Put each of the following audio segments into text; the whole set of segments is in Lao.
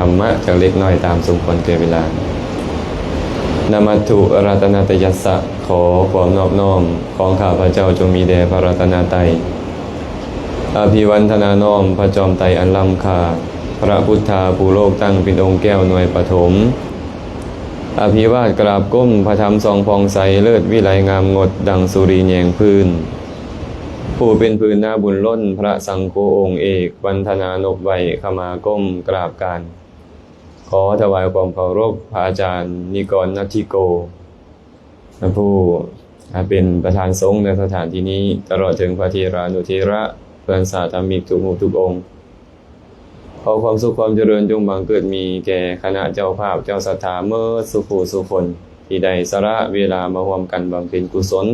ທຳມະຈັກເລັກນ້ອຍຕາມສົມຄວນແກ່ເວລາ. ນະມັດຖຸລັດຕະນະຕະຍັດສະ, ຂໍຄວາມນອບນ້ອມຂອງຂ້າພະເຈົ້າຈົ່ງມີແດ່ພະລັດຕະນະໄຕ. ອະພິວັນທະນານ້ອມພະຈອມໄຕອັນລ້ຳຄ່າ, ພະພຸດທາຜູ້ໂລກຕັ້ງເປັນອົງແກ້ວໜ່ວຍປະຖົມ. ອະພິວາດກາບກົ້ມພະທຳສ່ອງຜ່ອງໃສເລີດວິໄລງາມງົດດັ່ງສຸຣີແຍງພື້ນ. ຜູ້ເປັນພື້ນນາບຸນລົ້ນພະສັງໂຄອົງເອກ, ວັນທະນານົບໄຫວ້ຂະມາກົ້ມກາບການ. ຂໍຖວາຍຄວາມເຄົາລົບພະອາຈານນິກອນ ນັດທິໂກ ຜູ້ເປັນປະທານສົງໃນສະຖານທີ່ນີ້, ຕະຫຼອດເຖິງພະເຖລານຸເຖລະ ເພື່ອນສາທະມິກທຸກຮູບທຸກອົງ. ຂໍຄວາມສຸກຄວາມຈະເລີນຈົ່ງບັງເກີດມີແກ່ຄະນະເຈົ້າພາບເຈົ້າສັດທາເໝິດສູ່ຜູ້ສູ່ຄົນ ທີ່ໄດ້ສະຫຼະເວລາມາຮ່ວມກັນບຳເພັນກຸສົນ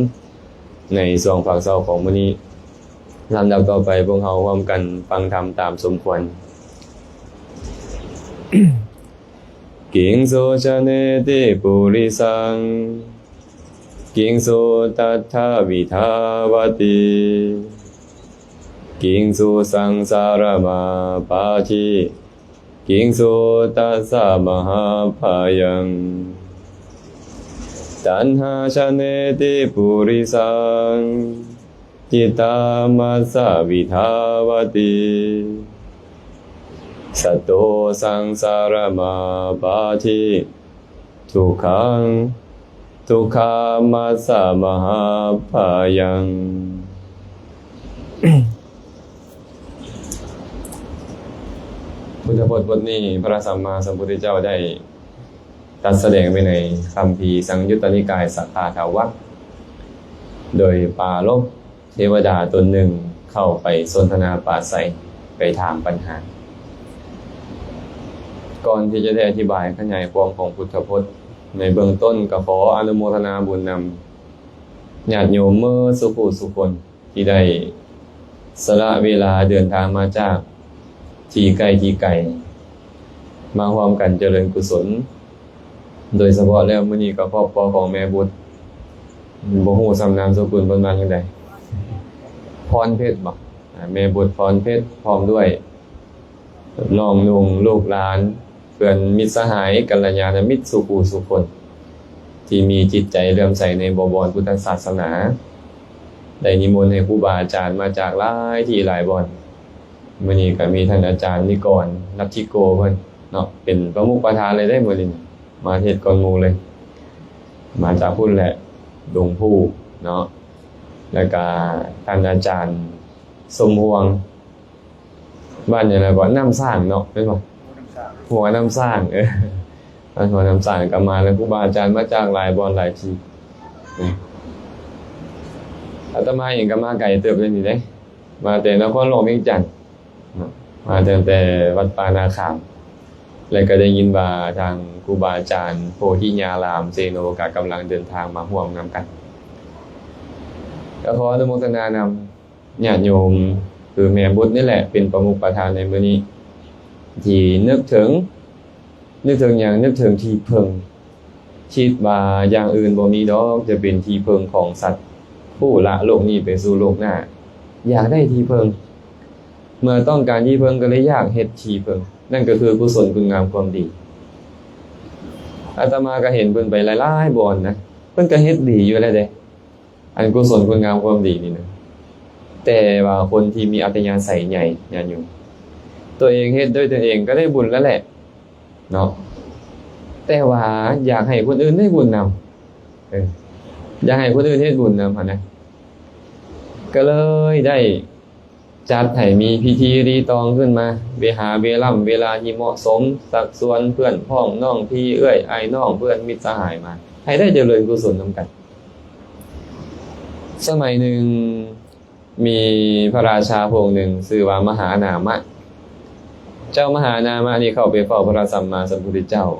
ໃນຊ່ວງພາກເຊົ້າຂອງມື້ນີ້. ລຳດັບຕໍ່ໄປ, ພວກເຮົາຮ່ວມກັນຟັງທຳຕາມສົມຄວນ. Kiṃsu janetu purisaṃ, kiṃsu tattha vidhāvati, kiṃsu saṃsāramappāti, kiṃsu tassa mahappayaṃ. Taṇhā janetu purisaṃ, cittā massa vidhāvati, sato saṃsāramappāti, dukkhaṃ dukkhamassa mahappayaṃ. ພຸດທະພົດບົດນີ້ ພະສຳມາສຳພຸດທະເຈົ້າໄດ້ຕັດສະແດງໄວ້ໃນຄຳພີສັງຍຸດຕະນິກາຍ ສະກາທະວັກ ໂດຍປາລົບ ເທວະດາຕົນໜຶ່ງເຂົ້າໄປສົນທະນາປາໄສ, ໄປຖາມປັນຫາ. ກ່ອນທີ່ຈະໄດ້ອະທິບາຍຂະຫຍາຍຄວາມຂອງພຸດທະພົດໃນເບື້ອງຕົ້ນ, ກໍຂໍອະນຸໂມທະນາບຸນນຳຍາດໂຍມເໝິດສູ່ຜູ້ສູ່ຄົນ ທີ່ໄດ້ສະຫຼະເວລາເດີນທາງມາຈາກທີ່ໃກ້ທີ່ໄກ ມາຮ່ວມກັນຈະເລີນກຸສົນ. ໂດຍສະເພາະແລ້ວມື້ນີ້ກໍຄອບຄົວຂອງແມ່ບຸດ ບໍ່ຮູ້ຊ້ຳນາມສະກຸນເພິ່ນວ່າຈັ່ງໃດ ພອນເພັດບໍ? ອາ ແມ່ບຸດ ພອນເພັດ ພ້ອມດ້ວຍນ້ອງນຸ່ງ ລູກຫຼານ ເພື່ອນມິດສະຫາຍ ກັນລະຍານະມິດສູ່ຜູ້ສູ່ຄົນ ທີ່ມີຈິດໃຈເຫຼື້ອມໃສໃນບໍວອນພຸດທະສາສະໜາ ໄດ້ນິມົນໃຫ້ຄູບາອາຈານມາຈາກຫຼາຍທີ່ຫຼາຍບ່ອນ. ມື້ນີ້ກໍມີທ່ານອາຈານນິກອນ ນັດທິໂກ ເພິ່ນເນາະ ເປັນປະມຸກປະທານເລີຍເດ້ມື້ນີ້ ມາເທດກ່ອນໝູ່ເລີຍ ມາຈາກພຸ້ນແຫຼະ ດົງພູເນາະ ແລ້ວກະທ່ານອາຈານສົມພວງ ບ້ານຫຍັງນະ ກໍນ້ຳສ້າງເນາະ ແມ່ນບໍ່? ຫົວນ້ຳສ້າງ ເອີ ບ້ານຫົວນ້ຳສ້າງກໍມາ ແລ້ວຄູບາອາຈານມາຈາກຫຼາຍບ່ອນຫຼາຍທີ່. ອາດຕະມາເອງກໍມາໄກເຕີບເລີຍນີ້ເດ້ ມາແຕ່ນະຄອນຫຼວງວຽງຈັນເນາະ ມາຕັ້ງແຕ່ວັດປ່ານາຂາມ ແລະ ກໍໄດ້ຍິນວ່າທາງຄູບາອາຈານໂພທິຍາລາມເຊໂນ ກໍກຳລັງເດີນທາງມາຮ່ວມນຳກັນ. ກໍຂໍອະນຸໂມທະນານຳຍາດໂຍມ ຄືແມ່ບຸດນີ້ແຫຼະ ເປັນປະມຸກປະທານໃນມື້ນີ້ ທີ່ນຶກເຖິງ ນຶກເຖິງຫຍັງ? ນຶກເຖິງທີ່ເພິ່ງ. ຄິດວ່າຢ່າງອື່ນບໍ່ມີດອກ ຈະເປັນທີ່ເພິ່ງຂອງສັດຜູ້ລະໂລກນີ້ໄປສູ່ໂລກໜ້າ. ຢາກໄດ້ທີ່ເພິ່ງ. ເມື່ອຕ້ອງການທີ່ເພິ່ງ ກໍເລີຍຢາກເຮັດທີ່ເພິ່ງ. ນັ້ນກໍຄືກຸສົນຄຸນງາມຄວາມດີ. ອາດຕະມາກໍເຫັນເພິ່ນໄປຫຼາຍໆບ່ອນນະ. ເພິ່ນກໍເຮັດດີຢູ່ແລ້ວເດ້. ອັນກຸສົນຄຸນງາມຄວາມດີນີ້ນະ ແຕ່ວ່າຄົນທີ່ມີອັດຕະຍາໄສໃຫຍ່ ຍາດໂຍມ ຕົວເອງເຮັດດ້ວຍຕົນເອງກໍໄດ້ບຸນແລ້ວແຫຼະເນາະ ແຕ່ວ່າຢາກໃຫ້ຄົນອື່ນໄດ້ບຸນນຳ ເອີ ຢາກໃຫ້ຄົນອື່ນເຮັດບຸນນຳຫັ້ນນະ ກໍເລີຍໄດ້ ຈັດໃຫ້ມີພິທີຣີຕອງຂຶ້ນມາ ເວຫາເວລຳເວລາທີ່ເໝາະສົມ ຊັກຊວນເພື່ອນພ້ອງນ້ອງພີ່ເອື້ອຍອ້າຍນ້ອງ ເພື່ອນມິດສະຫາຍມາ ໃຫ້ໄດ້ຈະເລີນກຸສົນນຳກັນ. ສະໄໝໜຶ່ງມີພະລາຊາພະອົງໜຶ່ງຊື່ວ່າມະຫານາມະ. ເຈົ້າມະຫານາມະນີ້ເຂົ້າໄປເຝົ້າພະສຳມາສຳພຸດທະເຈົ້າ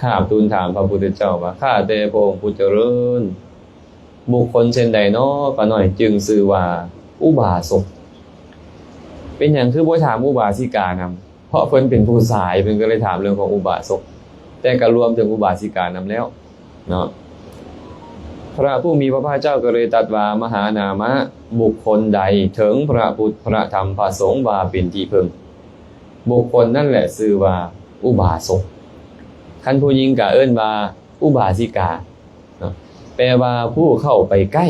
ຄາບທູນຖາມພະພຸດທະເຈົ້າວ່າ ຂ້າແຕ່ພະອົງຜູ້ຈະເລີນ ບຸກຄົນເຊັ່ນໃດນໍ ຂ້ານ້ອຍຈຶ່ງຊື່ວ່າອຸບາສົກ? ເປັນຫຍັງຄືບໍ່ຖາມອຸບາສິການຳ? ເພາະເພິ່ນເປັນຜູ້ຊາຍ ເພິ່ນກໍເລີຍຖາມເລື່ອງຂອງອຸບາສົກ ແຕ່ກໍລວມເຖິງອຸບາສິການຳແລ້ວເນາະ. ພະຜູ້ມີພະພາກເຈົ້າກໍເລີຍຕັດວ່າ ມະຫານາມະ, ບຸກຄົນໃດເຖິງພະພຸດ ພະທຳ ພະສົງວ່າເປັນທີ່ເພິ່ງ ບຸກຄົນນັ້ນແຫຼະຊື່ວ່າອຸບາສົກ. ຄັນຜູ້ຍິງກໍເອີ້ນວ່າອຸບາສິກາເນາະ ແປວ່າຜູ້ເຂົ້າໄປໃກ້.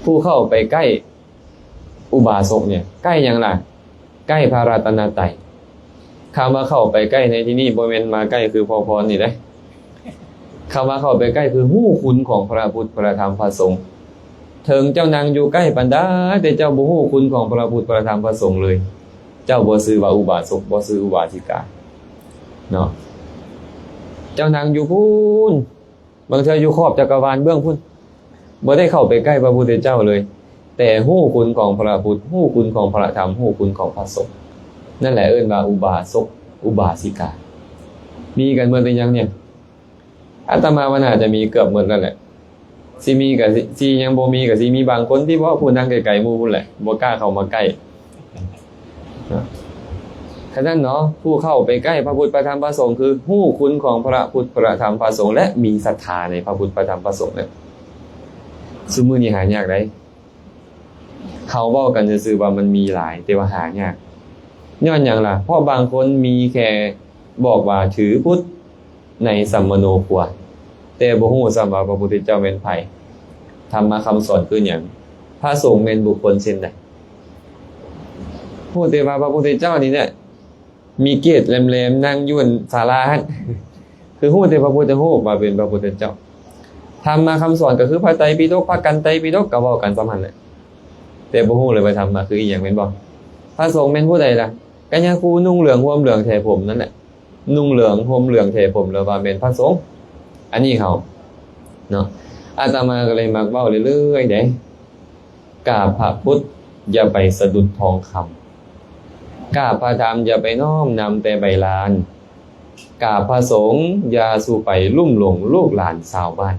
ຜູ້ເຂົ້າໄປໃກ້ອຸບາສົກນີ້ ໃກ້ຫຍັງລະ? ໃກ້ພະລັດຕະນະໄຕ. ຄຳວ່າເຂົ້າໄປໃກ້ໃນທີ່ນີ້ບໍ່ແມ່ນມາໃກ້ຄືພໍ່ພອນນີ້ເດ້. ຄຳວ່າເຂົ້າໄປໃກ້ຄືຮູ້ຄຸນຂອງພະພຸດ ພະທຳ ພະສົງ. ເຖິງເຈົ້ານັ່ງຢູ່ໃກ້ປານໃດ ແຕ່ເຈົ້າບໍ່ຮູ້ຄຸນຂອງພະພຸດ ພະທຳ ພະສົງເລີຍ, ເຈົ້າບໍ່ຊື່ວ່າອຸບາສົກ ບໍ່ຊື່ອຸບາສິກາເນາະ. ເຈົ້ານັ່ງຢູ່ພຸ້ນ ບາງເທື່ອຢູ່ຂອບຈັກກະວານເບື້ອງພຸ້ນ ບໍ່ໄດ້ເຂົ້າໄປໃກ້ພະພຸດທະເຈົ້າເລີຍ, ແຕ່ຮູ້ຄຸນຂອງພະພຸດ, ຮູ້ຄຸນຂອງພະທຳ, ຮູ້ຄຸນຂອງພະສົງ. ນັ້ນແຫຼະເອີ້ນວ່າອຸບາສົກ ອຸບາສິກາ. ມີກັນເໝິດຫຼືຍັງນີ້? ອາດຕະມາວ່າໜ້າຈະມີເກືອບເໝິດແລ້ວແຫຼະ. ຊິມີກໍຊິ ຊິຍັງບໍ່ມີກໍຊິມີບາງຄົນທີ່ເວົ້າ ຜູ້ນັ່ງໄກໆໝູ່ພຸ້ນແຫຼະ ບໍ່ກ້າເຂົ້າມາໃກ້. ຂະນັ້ນເນາະ ຜູ້ເຂົ້າໄປໃກ້ພະພຸດ ພະທຳ ພະສົງ ຄືຮູ້ຄຸນຂອງພະພຸດ ພະທຳ ພະສົງ ແລະ ມີສັດທາໃນພະພຸດ ພະທຳ ພະສົງນັ້ນ. ຊຸມື້ນີ້ຫາຍາກໃດ໋. ເຮົາເວົ້າກັນຊື່ໆວ່າມັນມີຫຼາຍ ແຕ່ວ່າຫາຍາກ. ຍ້ອນຫຍັງລະ? ເພາະບາງຄົນມີແຄ່ບອກວ່າຖືພຸດ ໃນສຳມະໂນຄົວ ແຕ່ບໍ່ຮູ້ຊ້ຳວ່າພະພຸດທະເຈົ້າແມ່ນໃຜ, ທຳມະຄຳສອນຄືຫຍັງ, ພະສົງແມ່ນບຸກຄົນເຊັ່ນໃດ. ຮູ້ແຕ່ວ່າພະພຸດທະເຈົ້ານີ້ແຫຼະ ມີເກດແຫຼມໆ ນັ່ງຢູ່ອັນສາລາຫັ້ນ, ຄືຮູ້ແຕ່ພະພຸດທະຮູບວ່າເປັນພະພຸດທະເຈົ້າ. ທຳມະຄຳສອນກໍຄືພະໄຕປິດົກ, ພະກັນໄຕປິດົກ, ກໍເວົ້າກັນສ່ຳຫັ້ນແຫຼະ, ແຕ່ບໍ່ຮູ້ເລີຍວ່າທຳມະຄືອີ່ຫຍັງ ແມ່ນບໍ່? ພະສົງແມ່ນຜູ້ໃດລະ? ກໍຍາຄູນຸ່ງເຫຼືອງ ຫົ່ມເຫຼືອງ ແຖຜົມນັ້ນແຫຼະ. ນຸ່ງເຫຼືອງ ຫົ່ມເຫຼືອງ ແຖຜົມ ແລ້ວວ່າແມ່ນພະສົງ. ອັນນີ້ເຂົາເນາະ ອາດຕະມາກໍເລີຍມັກເວົ້າເລື້ອຍໆເດ້. ກາບພະພຸດຢ່າໄປສະດຸດທອງຄຳ, ກາບພະທຳຢ່າໄປນ້ອມນຳແຕ່ໃບລານ, ກາບພະສົງຢ່າສູ່ໄປລຸ່ມຫຼົງລູກຫຼານຊາວບ້ານ.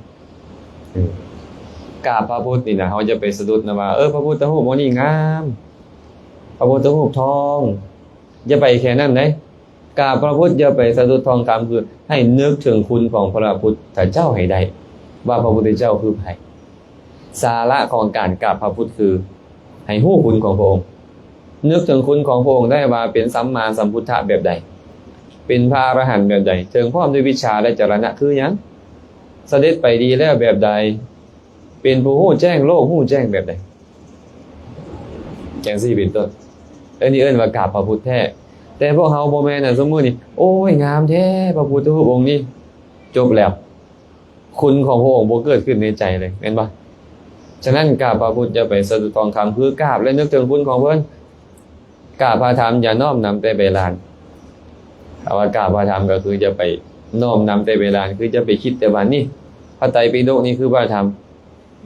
ເອີ ກາບພະພຸດນີ້ນະ ເຮົາຢ່າໄປສະດຸດນະວ່າ ເອີ ພະພຸດທະຮູບອົງນີ້ງາມ, ພະພຸດທະຮູບທອງ, ຢ່າໄປແຄ່ນັ້ນເດ້. ກາບພະພຸດຢ່າໄປສະດຸດທອງຄຳ ຄືໃຫ້ນຶກເຖິງຄຸນຂອງພະພຸດທະເຈົ້າໃຫ້ໄດ້ ວ່າພະພຸດທະເຈົ້າຄືໃຜ. ສາລະຂອງການກາບພະພຸດຄືໃຫ້ຮູ້ຄຸນຂອງພະອົງ, ນຶກເຖິງຄຸນຂອງພະອົງໄດ້ວ່າເປັນສຳມາສຳພຸດທະແບບໃດ, ເປັນພະອະລະຫັນແບບໃດ, ເຖິງພ້ອມດ້ວຍວິດຊາ ແລະ ຈະລະນະຄືຫຍັງ, ສະເດັດໄປດີແລ້ວແບບໃດ, ເປັນຜູ້ຮູ້ແຈ້ງໂລກ ຮູ້ແຈ້ງແບບໃດ. ຈັ່ງຊີ້ເປັນຕົ້ນ. ອັນນີ້ເອີ້ນວ່າກາບພະພຸດແທ້. ແຕ່ພວກເຮົາບໍ່ແມ່ນນະ, ຊຸມື້ນີ້ ໂອ້ຍ ງາມແທ້ ພະພຸດທະຮູບອົງນີ້, ຈົບແລ້ວ, ຄຸນຂອງພະອົງບໍ່ເກີດຂຶ້ນໃນໃຈເລີຍ ແມ່ນບໍ່? ສະນັ້ນ ກາບພະພຸດຢ່າໄປສະດຸດທອງຄຳ, ຄືກາບ ແລະ ນຶກເຖິງຄຸນຂອງເພິ່ນ. ກາບພະທຳຢ່ານ້ອມນຳແຕ່ໃບລານ. ຄຳວ່າກາບພະທຳກໍຄືຢ່າໄປນ້ອມນຳແຕ່ໃບລານ, ຄືຢ່າໄປຄິດແຕ່ວ່ານີ້ ພະໄຕປິດົກນີ້ຄືພະທຳ.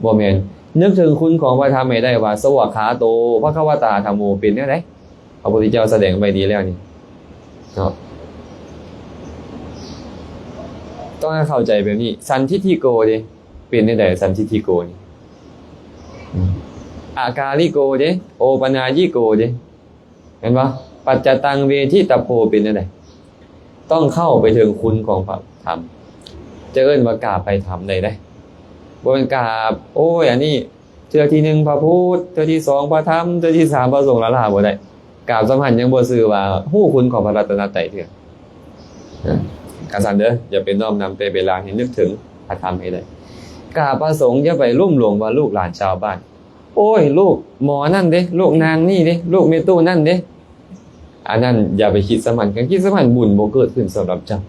ບໍ່ແມ່ນ. ນຶກເຖິງຄຸນຂອງພະທຳໃຫ້ໄດ້ວ່າ ສະຫວາຄາໂຕ ພະຄະວະຕາ ທຳໂມ ເປັນແນວໃດ? ພະພຸດທະເຈົ້າສະແດງໄວ້ດີແລ້ວນີ້ເນາະ. ຕ້ອງໃຫ້ເຂົ້າໃຈແບບນີ້. ສັນທິດຖິໂກເດ ເປັນແນວໃດ? ສັນທິດຖິໂກນີ້ ອາກາລິໂກເດ ໂອປະນາຍິໂກເດ ແມ່ນບໍ່? ປັດຈະຕັງເວທິຕະໂພ ເປັນແນວໃດ? ຕ້ອງເຂົ້າໄປເຖິງຄຸນຂອງພະທຳ ຈະເອີ້ນວ່າກາບໄປທຳໄດ້ເດ້. ບໍ່ແມ່ນກາບ ໂອ້ຍ ອັນນີ້ເທື່ອທີໜຶ່ງພະພຸດ, ເທື່ອທີສອງພະທຳ, ເທື່ອທີສາມພະສົງ ລ້າໆ ບໍ່ໄດ້. ກາບສ່ຳຫັ້ນຍັງບໍ່ຊື່ວ່າຮູ້ຄຸນຂອງພະລັດຕະນະໄຕເທື່ອ. ກະຊັ້ນເດີ, ຢ່າໄປນ້ອມນຳແຕ່ເວລາ, ໃຫ້ນຶກເຖິງພະທຳໃຫ້ໄດ້. ກາບພະສົງ, ຢ່າໄປລຸ່ມຫຼວງວ່າລູກຫຼານຊາວບ້ານ. ໂອ້ຍ ລູກໝໍນັ້ນເດ້, ລູກນາງນີ້ເດ້, ລູກແມ່ຕູ້ນັ້ນເດ້, ອັນນັ້ນຢ່າໄປຄິດສະໝັ້ນ. ຄັນຄິດສະໝັ້ນ ບຸນບໍ່ເກີດຂຶ້ນສຳລັບເຈົ້າ.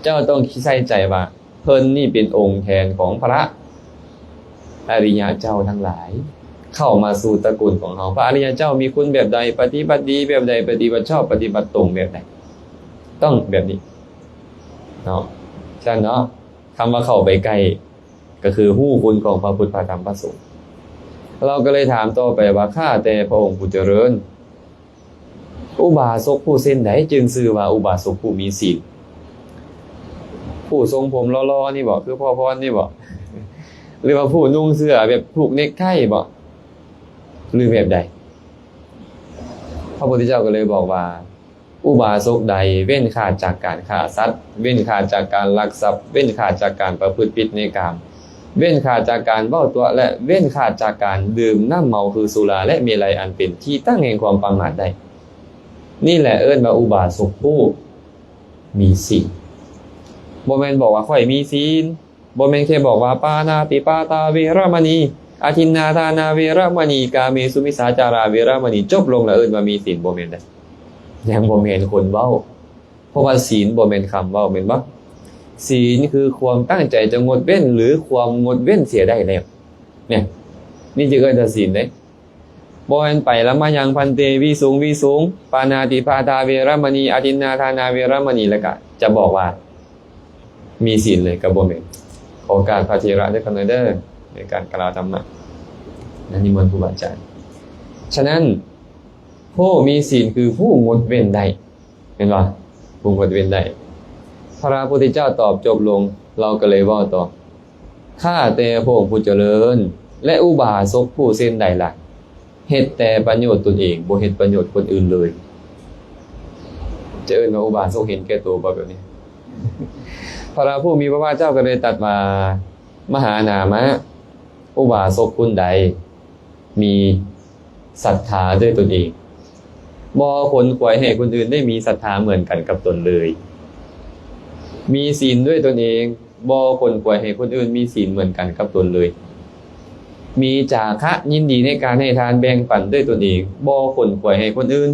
ເຈົ້າຕ້ອງໃສ່ໃຈວ່າ ເພິ່ນນີ້ເປັນອົງແທນຂອງພະອະລິຍະເຈົ້າທັງຫຼາຍ ເຂົ້າມາສູ່ຕະກຸນຂອງເຮົາ. ພະອະລິຍະເຈົ້າມີຄຸນແບບໃດ, ປະຕິບັດດີແບບໃດ, ປະຕິບັດຊອບ, ປະຕິບັດຕົງແບບໃດ, ຕ້ອງແບບນີ້ເນາະ. ຊັ້ນເນາະ, ຄຳວ່າເຂົ້າໄປໃກ້ ກໍຄືຮູ້ຄຸນຂອງພະພຸດ ພະທຳ ພະສົງ. ລາວກໍເລີຍຖາມຕໍ່ໄປວ່າ ຂ້າແຕ່ພະອົງຜູ້ຈະເລີນ, ອຸບາສົກຜູ້ເຊັ່ນໃດຈຶ່ງຊື່ວ່າອຸບາສົກຜູ້ມີສິນ? ຜູ້ຊົງຜົມຫຼໍ່ໆນີ້ບໍ? ຄືພໍ່ພອນນີ້ບໍ? ຫຼືວ່າຜູ້ນຸ່ງເສື້ອແບບຜູກເນັກໄທບໍ? ຫຼືແບບໃດ? ພະພຸດທະເຈົ້າກໍເລີຍບອກວ່າ ອຸບາສົກໃດເວັ້ນຂາດຈາກການຂ້າສັດ, ເວັ້ນຂາດຈາກການລັກຊັບ, ເວັ້ນຂາດຈາກການປະພຶດຜິດໃນກາມ, ເວັ້ນຂາດຈາກການເວົ້າຕົວະ ແລະ ເວັ້ນຂາດຈາກການດື່ມນ້ຳເມົາຄືສຸລາ ແລະ ເມໄລ ອັນເປັນທີ່ຕັ້ງແຫ່ງຄວາມປະໝາດໄດ້. ນີ້ແຫຼະເອີ້ນວ່າອຸບາສົກຜູ້ມີສິນ. ບໍ່ແມ່ນບອກວ່າຂ້ອຍມີສິນ, ບໍ່ແມ່ນແຄ່ບອກວ່າ ປານາຕິປາຕາເວລະມະນີ ອາທິນນາທານາເວລະມະນີ ກາເມສຸມິດສາຈາລາເວລະມະນີ ຈົບລົງແລ້ວເອີ້ນວ່າມີສິນ, ບໍ່ແມ່ນເດ້. ຍັງບໍ່ແມ່ນຄົນເວົ້າ. ເພາະວ່າສິນບໍ່ແມ່ນຄຳເວົ້າ ແມ່ນບໍ່? ສິນຄືຄວາມຕັ້ງໃຈຈະງົດເວັ້ນ ຫຼື ຄວາມງົດເວັ້ນເສຍໄດ້ແລ້ວ. ນີ້ ນີ້ຈຶ່ງເອີ້ນວ່າສິນເດ້. ບໍ່ແມ່ນໄປລະມະຍັງພັນເຕ ວິສຸງ ວິສຸງ ປານາຕິປາຕາເວລະມະນີ ອາທິນນາທານາເວລະມະນີ ແລ້ວກະຈະບອກວ່າມີສິນເລີຍ ກໍບໍ່ແມ່ນ. ຂໍໂອກາດພະເຖລະເດີ ຂ້ານ້ອຍເດີ ໃນການກ່າວທຳມະ ນະ ນິມົນຄູບາອາຈານ. ສະນັ້ນ ຜູ້ມີສິນຄືຜູ້ງົດເວັ້ນໄດ້ ແມ່ນບໍ່? ຜູ້ງົດເວັ້ນໄດ້. ພະພຸດທະເຈົ້າຕອບຈົບລົງ ລາວກໍເລີຍເວົ້າຕໍ່ ຂ້າແຕ່ພະອົງຜູ້ຈະເລີນ ແລະ ອຸບາສົກຜູ້ເຊັ່ນໃດລະ ເຮັດແຕ່ປະໂຫຍດຕົນເອງ ບໍ່ເຮັດປະໂຫຍດຄົນອື່ນເລີຍ. ຈະເອີ້ນວ່າອຸບາສົກເຫັນແກ່ໂຕບໍ່ແບບນີ້? ພະຜູ້ມີພະພາກເຈົ້າກໍເລີຍຕັດວ່າ ມະຫານາມະ ອຸບາສົກຄົນໃດ ມີສັດທາດ້ວຍຕົນເອງ ບໍ່ຂົນຂວາຍໃຫ້ຄົນອື່ນໄດ້ມີສັດທາເໝືອນກັນກັບຕົນເລີຍ, ມີສິນດ້ວຍຕົນເອງ ບໍ່ຂົນຂວາຍໃຫ້ຄົນອື່ນມີສິນເໝືອນກັນກັບຕົນເລີຍ, ມີຈາຄະ ຍິນດີໃນການໃຫ້ທານແບ່ງປັນດ້ວຍຕົນເອງ ບໍ່ຂົນຂວາຍໃຫ້ຄົນອື່ນ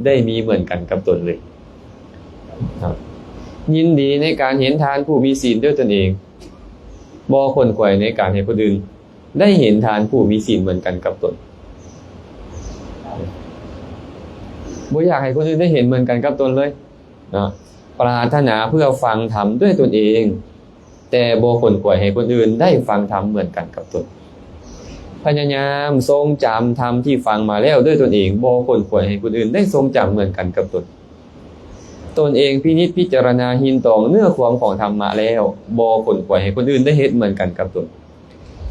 ໄດ້ມີເໝືອນກັນກັບຕົນເລີຍ. ຍິນດີໃນການເຫັນທານຜູ້ມີສິນດ້ວຍຕົນເອງ ບໍ່ຂົນຂວາຍໃນການໃຫ້ຄົນອື່ນ ໄດ້ເຫັນທານຜູ້ມີສິນເໝືອນກັນກັບຕົນ, ບໍ່ຢາກໃຫ້ຄົນອື່ນໄດ້ເຫັນເໝືອນກັນກັບຕົນເລີຍເນາະ. ປາດຖະໜາເພື່ອຟັງທຳດ້ວຍຕົນເອງ ແຕ່ບໍ່ຂົນຂວາຍໃຫ້ຄົນອື່ນໄດ້ຟັງທຳເໝືອນກັນກັບຕົນ, ພະຍາຍາມຊົງຈຳທຳທີ່ຟັງມາແລ້ວດ້ວຍຕົນເອງ ບໍ່ຂົນຂວາຍໃຫ້ຄົນອື່ນໄດ້ຊົງຈຳເໝືອນກັນກັບຕົນ. ຕົນເອງພິນິດພິຈາລະນາຮິນຕອງເນື້ອຄວາມຂອງທຳມະແລ້ວ ບໍ່ຂົນຂວາຍໃຫ້ຄົນອື່ນໄດ້ເຮັດເໝືອນກັນກັບຕົນ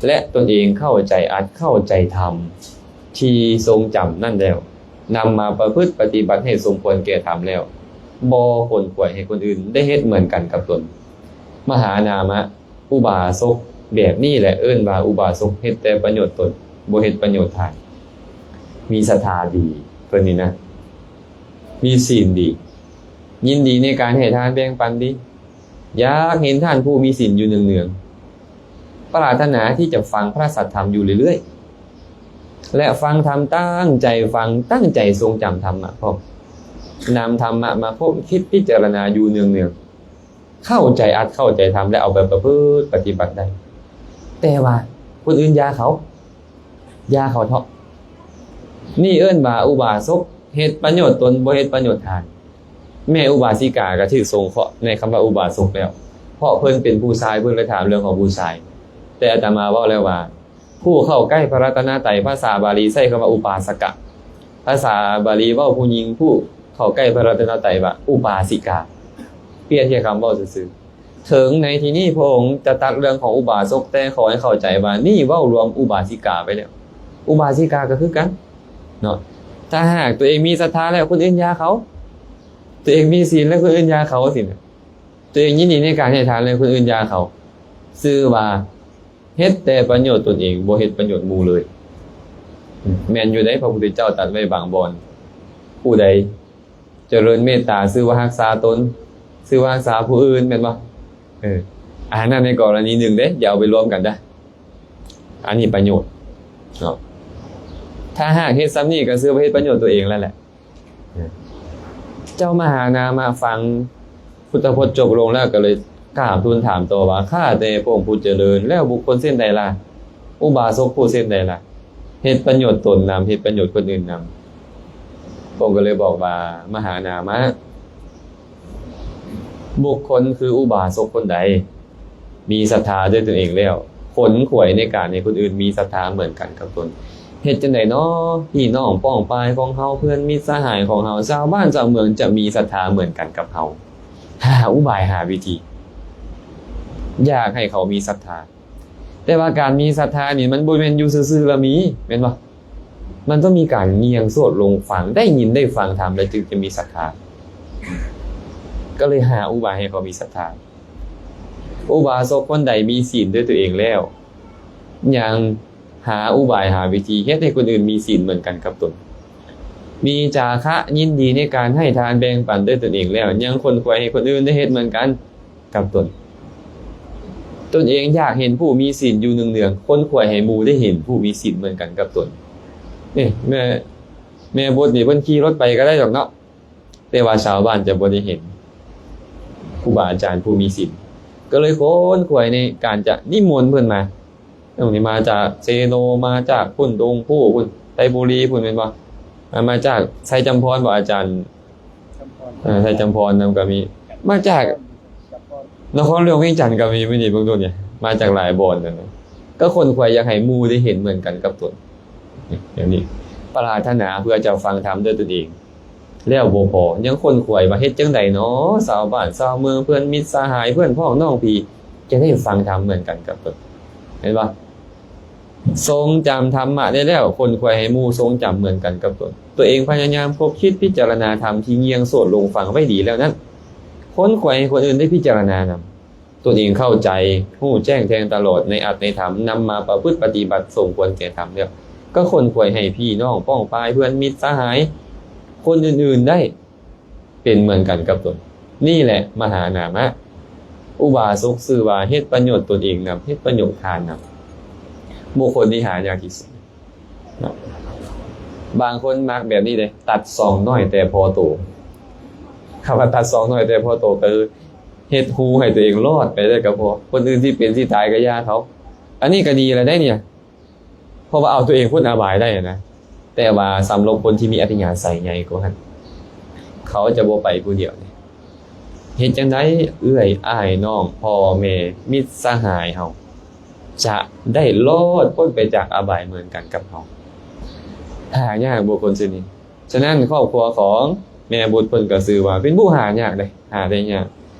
ແລະ ຕົນເອງເຂົ້າໃຈອັດເຂົ້າໃຈທຳທີ່ຊົງຈຳນັ້ນແລ້ວ ນຳມາປະພຶດປະຕິບັດໃຫ້ສົມຄວນແກ່ທຳແລ້ວ ບໍ່ຂົນຂວາຍໃຫ້ຄົນອື່ນໄດ້ເຮັດເໝືອນກັນກັບຕົນ. ມະຫານາມະ ອຸບາສົກແບບນີ້ແຫຼະເອີ້ນວ່າອຸບາສົກເຮັດແຕ່ປະໂຫຍດຕົນ ບໍ່ເຮັດປະໂຫຍດທ່ານ. ມີສັດທາດີ ເພິ່ນນີ້ນະ ມີສິນດີ ຍິນດີໃນການໃຫ້ທານແບ່ງປັນດີ ຢາກເຫັນທ່ານຜູ້ມີສິນຢູ່ເນືອງໆ ປາດຖະໜາທີ່ຈະຟັງພະສັດທຳຢູ່ເລື້ອຍໆ ແລະ ຟັງທຳ ຕັ້ງໃຈຟັງ ຕັ້ງໃຈຊົງຈຳທຳມະພ້ອມ ນຳທຳມະມາພົບຄິດພິຈາລະນາຢູ່ເນືອງໆ ເຂົ້າໃຈອັດເຂົ້າໃຈທຳ ແລະ ເອົາໄປປະພຶດປະຕິບັດໄດ້. ແຕ່ວ່າຄົນອື່ນຢ່າເຂົາ ຢ່າເຂົາເຖາະ. ນີ້ເອີ້ນວ່າອຸບາສົກເຮັດປະໂຫຍດຕົນ ບໍ່ເຮັດປະໂຫຍດທ່ານ. ແມ່ອຸບາສິກາກໍຖືກສົງເຄາະໃນຄຳວ່າອຸບາສົກແລ້ວ ເພາະເພິ່ນເປັນຜູ້ຊາຍ ເພິ່ນເລີຍຖາມເລື່ອງຂອງຜູ້ຊາຍ. ແຕ່ອາດຕະມາເວົ້າແລ້ວວ່າ ຜູ້ເຂົ້າໃກ້ພະລັດຕະນະໄຕ ພາສາບາລີໃຊ້ຄຳວ່າອຸປາສະກະ, ພາສາບາລີເວົ້າຜູ້ຍິງຜູ້ເຂົ້າໃກ້ພະລັດຕະນະໄຕວ່າອຸປາສິກາ, ປ່ຽນແຄ່ຄຳເວົ້າຊື່ໆ. ເຖິງໃນທີ່ນີ້ພະອົງຈະຕັດເລື່ອງຂອງອຸບາສົກ, ແຕ່ຂໍໃຫ້ເຂົ້າໃຈວ່ານີ້ເວົ້າລວມອຸບາສິກາໄປແລ້ວ. ອຸບາສິກາກໍຄືກັນເນາະ, ຖ້າຫາກຕົວເອງມີສັດທາແລ້ວ ຄົນອື່ນຢ່າເຂົາ, ຕົວເອງມີສິນແລ້ວ ຄົນອື່ນຢ່າເຂົາ, ສິນ ຕົວເອງຍິນດີໃນການໃຫ້ທານ ແລະ ຄົນອື່ນຢ່າເຂົາ, ຊື່ວ່າເຮັດແຕ່ປະໂຫຍດຕົນເອງ ບໍ່ເຮັດປະໂຫຍດໝູ່ເລີຍ. ແມ່ນຢູ່ເດ້ ພະພຸດທະເຈົ້າຕັດໄວ້ບາງບ່ອນ, ຜູ້ໃດຈະເລີນເມດຕາ ຊື່ວ່າຮັກສາຕົນ, ຊື່ວ່າຮັກສາຜູ້ອື່ນ, ແມ່ນບໍ່? ເອີ ອັນນັ້ນໃນກໍລະນີໜຶ່ງເດ້, ຢ່າເອົາໄປລວມກັນເດີ້. ອັນນີ້ປະໂຫຍດເນາະ, ຖ້າຫາກເຮັດສ່ຳນີ້ ກໍຊື່ວ່າເຮັດປະໂຫຍດຕົວເອງແລ້ວແຫຼະ. ເຈົ້າມະຫານາມະຟັງພຸດທະພົດຈົບລົງແລ້ວ ກໍເລີຍກາບທູນຖາມຕໍ່ວ່າ ຂ້າແຕ່ພະອົງຜູ້ຈະເລີນ, ແລ້ວບຸກຄົນເຊັ່ນໃດລະ? ອຸບາສົກຜູ້ເຊັ່ນໃດລະ? ເຮັດປະໂຫຍດຕົນນຳ, ເຮັດປະໂຫຍດຄົນອື່ນນຳ. ພະອົງກໍເລີຍບອກວ່າ ມະຫານາມະ, ບຸກຄົນຄືອຸບາສົກຄົນໃດ ມີສັດທາດ້ວຍຕົນເອງແລ້ວ ຂົນຂວາຍໃນການໃຫ້ຄົນອື່ນມີສັດທາເໝືອນກັນກັບຕົນ. ເຮັດຈັ່ງໃດນໍ? ພີ່ນ້ອງປ້ອງປາຍຂອງເຮົາ, ເພື່ອນມິດສະຫາຍຂອງເຮົາ, ຊາວບ້ານຊາວເມືອງຈະມີສັດທາເໝືອນກັນກັບເຮົາ. ຫາອຸບາຍ, ຫາວິທີ ຢາກໃຫ້ເຂົາມີສັດທາ. ແຕ່ວ່າການມີສັດທານີ້ ມັນບໍ່ແມ່ນຢູ່ຊື່ໆແລ້ວມີ, ແມ່ນບໍ່? ມັນຕ້ອງມີການຍ່ຽງໂສດລົງຟັງ, ໄດ້ຍິນໄດ້ຟັງທຳ ແລ້ວຈຶ່ງຈະມີສັດທາ. ກໍເລີຍຫາອຸບາຍໃຫ້ເຂົາມີສັດທາ. ອຸບາສົກຄົນໃດມີສິນດ້ວຍຕົວເອງແລ້ວ ຍັງຫາອຸບາຍຫາວິທີເຮັດໃຫ້ຄົນອື່ນມີສິນເໝືອນກັນກັບຕົນ. ມີຈາຄະຍິນດີໃນການໃຫ້ທານແບ່ງປັນດ້ວຍຕົນເອງແລ້ວ ຍັງຂົນຂວາຍໃຫ້ຄົນອື່ນໄດ້ເຮັດເໝືອນກັນກັບຕົນ. ຕົນເອງຢາກເຫັນຜູ້ມີສິນຢູ່ເນືອງໆ ຂົນຂວາຍໃຫ້ໝູ່ໄດ້ເຫັນຜູ້ມີສິນເໝືອນກັນກັບຕົນ. ນີ້ແມ່ ແມ່ບົດນີ້ເພິ່ນຂີ່ລົດໄປກໍໄດ້ດອກເນາະ ແຕ່ວ່າຊາວບ້ານຈະບໍ່ໄດ້ເຫັນຄູບາອາຈານຜູ້ມີສິນ ກໍເລີຍຂົນຂວາຍໃນການຈະນິມົນເພິ່ນມາ. ເອີ ນີ້ມາຈາກເຊໂນ ມາຈາກພຸ້ນ ດົງພູພຸ້ນ ໄຊບູລີພຸ້ນ ແມ່ນບໍ່? ອ່າ ມາຈາກໄຊຈຳພອນບໍ່ ອາຈານ? ຈຳພອນ ເອີ ໄຊຈຳພອນນຳກໍມີ ມາຈາກ ຈຳພອນ ນະຄອນຫຼວງວຽງຈັນກໍມີ ມື້ນີ້ເບິ່ງດູນີ້ ມາຈາກຫຼາຍບ່ອນນັ້ນນະ ກໍຂົນຂວາຍຢາກໃຫ້ໝູ່ໄດ້ເຫັນເໝືອນກັນກັບຕົນ. ນີ້ ແບບນີ້ ປາດຖະໜາເພື່ອຈະຟັງທຳດ້ວຍຕົນເອງ ແລ້ວບໍ່ພໍ ຍັງຂົນຂວາຍວ່າເຮັດຈັ່ງໃດນໍ ຊາວບ້ານຊາວເມືອງ ເພື່ອນມິດສະຫາຍ ເພື່ອນພ້ອງນ້ອງພີ່ ຈະໄດ້ຟັງທຳເໝືອນກັນກັບຕົນ. ເຫັນບໍ່? ຊົງຈຳທຳມະໄດ້ແລ້ວ ຂົນຂວາຍໃຫ້ໝູ່ຊົງຈຳເໝືອນກັນກັບຕົນ. ຕົວເອງພະຍາຍາມຄົບຄິດພິຈາລະນາທຳທີ່ງ່ຽງໂສດລົງຟັງໄວ້ດີແລ້ວນັ້ນ ຂົນຂວາຍໃຫ້ຄົນອື່ນໄດ້ພິຈາລະນານຳ. ຕົນເອງເຂົ້າໃຈ ຮູ້ແຈ້ງແທງຕະຫຼອດໃນອັດໃນທຳ ນຳມາປະພຶດປະຕິບັດສົມຄວນແກ່ທຳແລ້ວ ກໍຂົນຂວາຍໃຫ້ພີ່ນ້ອງປ້ອງປາຍ ເພື່ອນມິດສະຫາຍ ຄົນອື່ນໆໄດ້ເປັນເໝືອນກັນກັບຕົນ. ນີ້ແຫຼະມະຫານາມະ. ອຸບາສົກຊື່ວ່າເຮັດປະໂຫຍດຕົນເອງນຳ ເຮັດປະໂຫຍດທ່ານນຳ. ບຸກຄົນທີ່ຫາຍາກທີ່ສຸດ. ເນາະ ບາງຄົນມັກແບບນີ້ເດ້ ຕັດຊ່ອງນ້ອຍແຕ່ພໍໂຕ. ຄຳວ່າຕັດຊ່ອງນ້ອຍແຕ່ພໍໂຕ ກໍຄືເຮັດຮູໃຫ້ຕົວເອງລອດໄປໄດ້ກໍພໍ ຄົນອື່ນຊິເປັນຊິຕາຍກໍຢ່າເຂົາ. ອັນນີ້ກໍດີແລ້ວເດ້ນີ້ ເພາະວ່າເອົາຕົວເອງພົ້ນອະບາຍໄດ້ນະ. ແຕ່ວ່າສຳລັບຄົນທີ່ມີອັດຕະຍາໄສໃຫຍ່ກວ່າຫັ້ນ ເຂົາຈະບໍ່ໄປຜູ້ດຽວເດ້. ເຮັດຈັ່ງໃດເອື້ອຍອ້າຍນ້ອງ ພໍ່ແມ່ ມິດສະຫາຍເຮົາ ຈະໄດ້ລອດພົ້ນໄປຈາກອະບາຍເໝືອນກັນກັບເຮົາ. ຫາຍາກບຸກຄົນເຊັ່ນນີ້. ສະນັ້ນຄອບຄົວຂອງແມ່ບຸດເພິ່ນກໍຊື່ວ່າເປັນຜູ້ຫາຍາກເດ້ ຫາໄດ້ຍາກ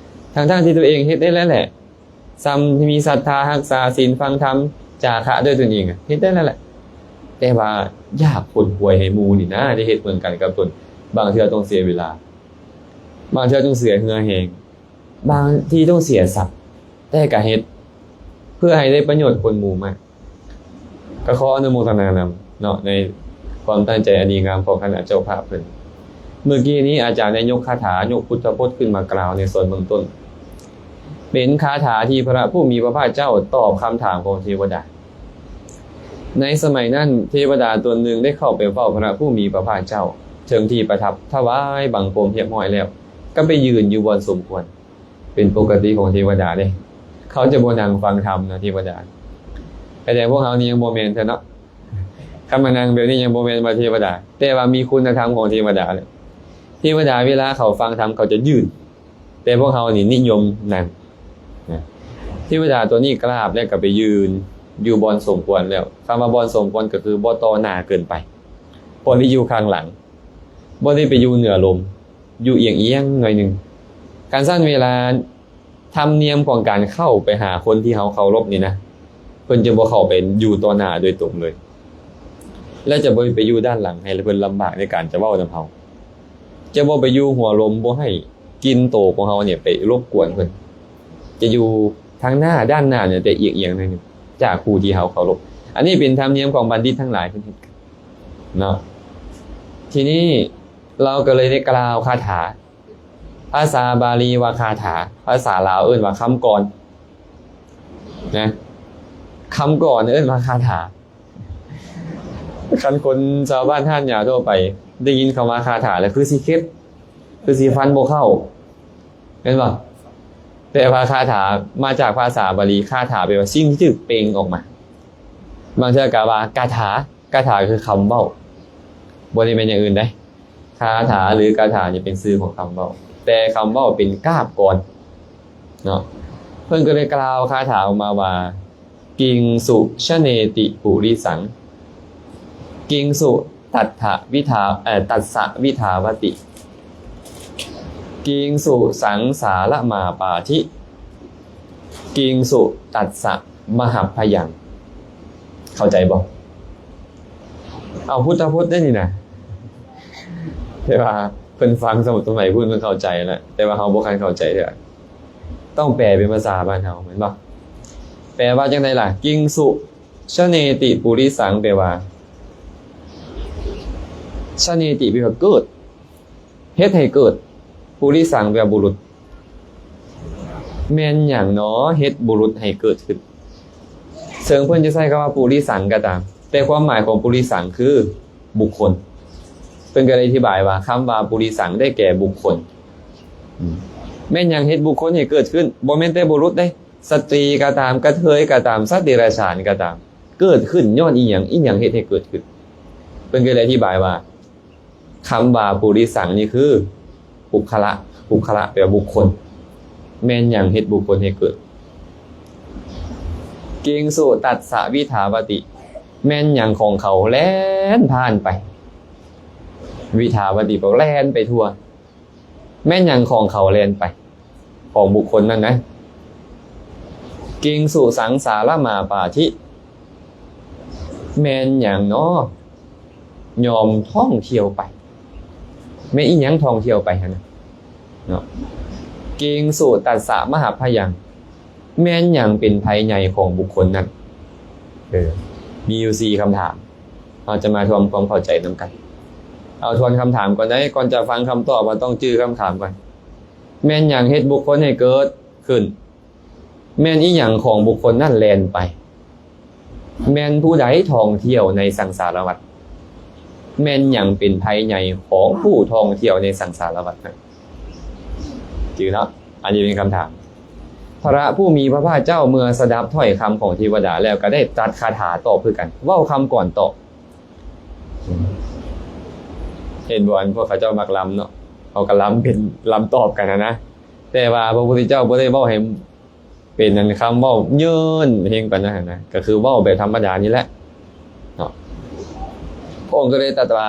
ທັງໆທີ່ຕົວເອງເຮັດໄດ້ແລ້ວແຫຼະ ສ່ຳມີສັດທາຮັກສາສິນ ຟັງທຳ ຈາຄະດ້ວຍຕົນເອງ ເຮັດໄດ້ແລ້ວແຫຼະ ແຕ່ວ່າຢາກຂົນຂວາຍໃຫ້ໝູ່ນີ້ນະ ໄດ້ເຮັດເໝືອນກັນກັບຕົນ. ບາງເທື່ອຕ້ອງເສຍເວລາ ບາງເທື່ອຕ້ອງເສຍເຫື່ອແຮງ ບາງທີຕ້ອງເສຍຊັບ ແຕ່ກະເຮັດເພື່ອໃຫ້ໄດ້ປະໂຫຍດຄົນໝູ່ມາກ. ກໍຂໍອະນຸໂມທະນານຳເນາະ ໃນຄວາມຕັ້ງໃຈອັນດີງາມຂອງຄະນະເຈົ້າພາບເພິ່ນ. ເມື່ອກີ້ນີ້ອາຈານໄດ້ຍົກຄາຖາ ຍົກພຸດທະພົດຂຶ້ນມາກ່າວໃນສ່ວນເບື້ອງຕົ້ນ ເປັນຄາຖາທີ່ພະຜູ້ມີພະພາກເຈົ້າຕອບຄຳຖາມຂອງເທວະດາ. ໃນສະໄໝນັ້ນ ເທວະດາຕົນໜຶ່ງໄດ້ເຂົ້າໄປເຝົ້າພະຜູ້ມີພະພາກເຈົ້າ ເຖິງທີ່ປະທັບ ຖວາຍບັງຄົມຮຽບຮ້ອຍແລ້ວ ກໍໄປຢືນຢູ່ບ່ອນສົມຄວນ. ເປັນປົກກະຕິຂອງເທວະດາເດ້ ເຂົາຈະບໍ່ນັ່ງຟັງທຳນະ ເທວະດາ. ແຕ່ພວກເຮົານີ້ຍັງບໍ່ແມ່ນເທື່ອເນາະ ຄັນມານັ່ງແບບນີ້ຍັງບໍ່ແມ່ນວ່າເທວະດາ ແຕ່ວ່າມີຄຸນນະທຳຂອງເທວະດາເລີຍ. ເທວະດາເວລາເຂົາຟັງທຳເຂົາຈະຢືນ ແຕ່ພວກເຮົານີ້ນິຍົມນັ່ງນະ. ເທວະດາຕົວນີ້ກາບແລ້ວກໍໄປຢືນຢູ່ບ່ອນສົມຄວນແລ້ວ. ຄຳວ່າບ່ອນສົມຄວນກໍຄືບໍ່ຕໍ່ໜ້າເກີນໄປ ບໍ່ໄດ້ຢູ່ຂ້າງຫຼັງ ບໍ່ໄດ້ໄປຢູ່ເໜືອລົມ ຢູ່ອຽງໆໜ້ອຍໜຶ່ງ. ຄັນຊັ້ນເວລາທຳນຽມຂອງການເຂົ້າໄປຫາຄົນທີ່ເຮົາເຄົາລົບນີ້ນະ ເພິ່ນຈະບໍ່ເຂົ້າໄປຢູ່ຕໍ່ໜ້າໂດຍຕົງເລີຍ ແລະ ຈະບໍ່ໄປຢູ່ດ້ານຫຼັງໃຫ້ເພິ່ນລຳບາກໃນການຈະເວົ້ານຳເຮົາ. ຈະບໍ່ໄປຢູ່ຫົວລົມ ບໍ່ໃຫ້ກິ່ນໂຕຂອງເຮົານີ້ໄປລົບກວນເພິ່ນ. ຈະຢູ່ທາງໜ້າ ດ້ານໜ້ານີ້ ແຕ່ອຽງໆໜ້ອຍໜຶ່ງຈາກຜູ້ທີ່ເຮົາເຄົາລົບ. ອັນນີ້ເປັນທຳນຽມຂອງບັນດິດທັງຫຼາຍເພິ່ນເຮັດກັນເນາະ. ທີນີ້ລາວກໍເລີຍໄດ້ກ່າວຄາຖາ ພາສາບາລີວ່າຄາຖາ ພາສາລາວເອີ້ນວ່າຄຳກອນນະ ຄຳກອນເອີ້ນວ່າຄາຖາ. ຄັນຄົນຊາວບ້ານຮ້ານຢາທົ່ວໄປໄດ້ຍິນຄຳວ່າຄາຖາແລ້ວຄືຊິເຂັດ ຄືຊິຟັນບໍ່ເຂົ້າ ແມ່ນບໍ່? ແຕ່ວ່າຄາຖາມາຈາກພາສາບາລີ ຄາຖາແປວ່າສິ່ງທີ່ຖືກເປັ່ງອອກມາ. ບາງເທື່ອກໍວ່າກາຖາ ກາຖາຄືຄຳເວົ້າ ບໍ່ໄດ້ແມ່ນຢ່າງອື່ນໃດ. ຄາຖາ ຫຼື ກາຖານີ້ເປັນຊື່ຂອງຄຳເວົ້າ ແຕ່ຄຳເວົ້າເປັນກາບກອນເນາະ. ເພິ່ນກໍເລີຍກ່າວຄາຖາອອກມາວ່າ ກິງສຸ ຊະເນຕິ ປຸລິສັງ ກິງສຸ ຕັດຖະ ວິທາ ເອີ່ ຕັດສະ ວິທາວະຕິ ກິງສຸ ສັງສາລະມາປາທິ ກິງສຸ ຕັດສະ ມະຫັບພະຍັງ. ເຂົ້າໃຈບໍ່? ເອົາພຸດທະພົດໄດ້ນີ້ນະ ແຕ່ວ່າເພິ່ນຟັງສະໝຸດສະໄໝພຸ້ນເພິ່ນເຂົ້າໃຈແລ້ວ ແຕ່ວ່າເຮົາບໍ່ທັນເຂົ້າໃຈເທື່ອ. ຕ້ອງແປເປັນພາສາບ້ານເຮົາແມ່ນບໍ່? ແປວ່າຈັ່ງໃດລະ? ກິງສຸ ຊະເນຕິ ປຸລິສັງ ແປວ່າ ຊະເນຕິ ແປວ່າເກີດ, ເຮັດໃຫ້ເກີດ. ປຸລິສັງ ແປວ່າບຸລຸດ. ແມ່ນຫຍັງໜໍເຮັດບຸລຸດໃຫ້ເກີດຂຶ້ນ? ເຊິ່ງເພິ່ນຈະໃຊ້ຄຳວ່າປຸລິສັງກໍຕາມ, ແຕ່ຄວາມໝາຍຂອງປຸລິສັງຄືບຸກຄົນ. ເພິ່ນກໍໄດ້ອະທິບາຍວ່າ ຄຳວ່າປຸລິສັງໄດ້ແກ່ບຸກຄົນ. ອືມ ແມ່ນຫຍັງເຮັດບຸກຄົນໃຫ້ເກີດຂຶ້ນ? ບໍ່ແມ່ນແຕ່ບຸລຸດເດ້, ສະຕີກໍຕາມ, ກະເທີຍກໍຕາມ, ສັດເດຍລະສານກໍຕາມ, ເກີດຂຶ້ນຍ້ອນອີ່ຫຍັງ? ອີ່ຫຍັງເຮັດໃຫ້ເກີດຂຶ້ນ? ເພິ່ນກໍໄດ້ອະທິບາຍວ່າ ຄຳວ່າປຸລິສັງນີ້ຄືບຸກຄະລະ, ບຸກຄະລະແປວ່າບຸກຄົນ. ແມ່ນຫຍັງເຮັດບຸກຄົນໃຫ້ເກີດ? ເກງສຸຕັດສະວິຖາວະຕິ, ແມ່ນຫຍັງຂອງເຂົາແລ່ນຜ່ານໄປ? ວິຖາວະຕິ ແປວ່າແລ່ນໄປທົ່ວ. ແມ່ນຫຍັງຂອງເຂົາແລ່ນໄປ? ຂອງບຸກຄົນນັ້ນນະ. ເກງສຸສັງສາລະມາປາທິ, ແມ່ນຫຍັງນໍ ຍ່ອມທ່ອງທ່ຽວໄປ? ແມ່ນອີ່ຫຍັງທ່ອງທ່ຽວໄປຫັ້ນນະເນາະ? ເກງສຸຕັດສະມະຫັບພະຍັງ, ແມ່ນຫຍັງເປັນໄພໃຫຍ່ຂອງບຸກຄົນນັ້ນ? ເອີ ມີຢູ່ສີ່ຄຳຖາມ, ເຮົາຈະມາທຳຄວາມເຂົ້າໃຈນຳກັນ. ເອົາທວນຄຳຖາມກ່ອນເດີ, ກ່ອນຈະຟັງຄຳຕອບ ເຮົາຕ້ອງຈື່ຄຳຖາມກ່ອນ. ແມ່ນຫຍັງເຮັດບຸກຄົນໃຫ້ເກີດຂຶ້ນ? ແມ່ນອີ່ຫຍັງຂອງບຸກຄົນນັ້ນແລ່ນໄປ? ແມ່ນຜູ້ໃດທ່ອງທ່ຽວໃນສັງສາລະວັດ? ແມ່ນຫຍັງເປັນໄພໃຫຍ່ຂອງຜູ້ທ່ອງທ່ຽວໃນສັງສາລະວັດນັ້ນ? ຈື່ເນາະ, ອັນນີ້ເປັນຄຳຖາມ. ພະຜູ້ມີພະພາກເຈົ້າເມື່ອສະດັບຖ້ອຍຄຳຂອງເທວະດາແລ້ວ ກໍໄດ້ຕັດຄາຖາຕອບຄືກັນ, ເວົ້າຄຳກ່ອນຕອບ. ເຫັນບໍ່ ອັນພວກເຂົາເຈົ້າມັກລຳເນາະ, ເຂົາກໍລຳເປັນ ລຳຕອບກັນຫັ້ນນະ, ແຕ່ວ່າພະພຸດທະເຈົ້າບໍ່ໄດ້ເວົ້າໃຫ້ເປັນອັນຄຳເວົ້າເຍີ້ນເຮງປານນັ້ນຫັ້ນນະ, ກໍຄືເວົ້າແບບທຳມະດານີ້ແຫຼະເນາະ. ພະອົງກໍເລີຍຕັດວ່າ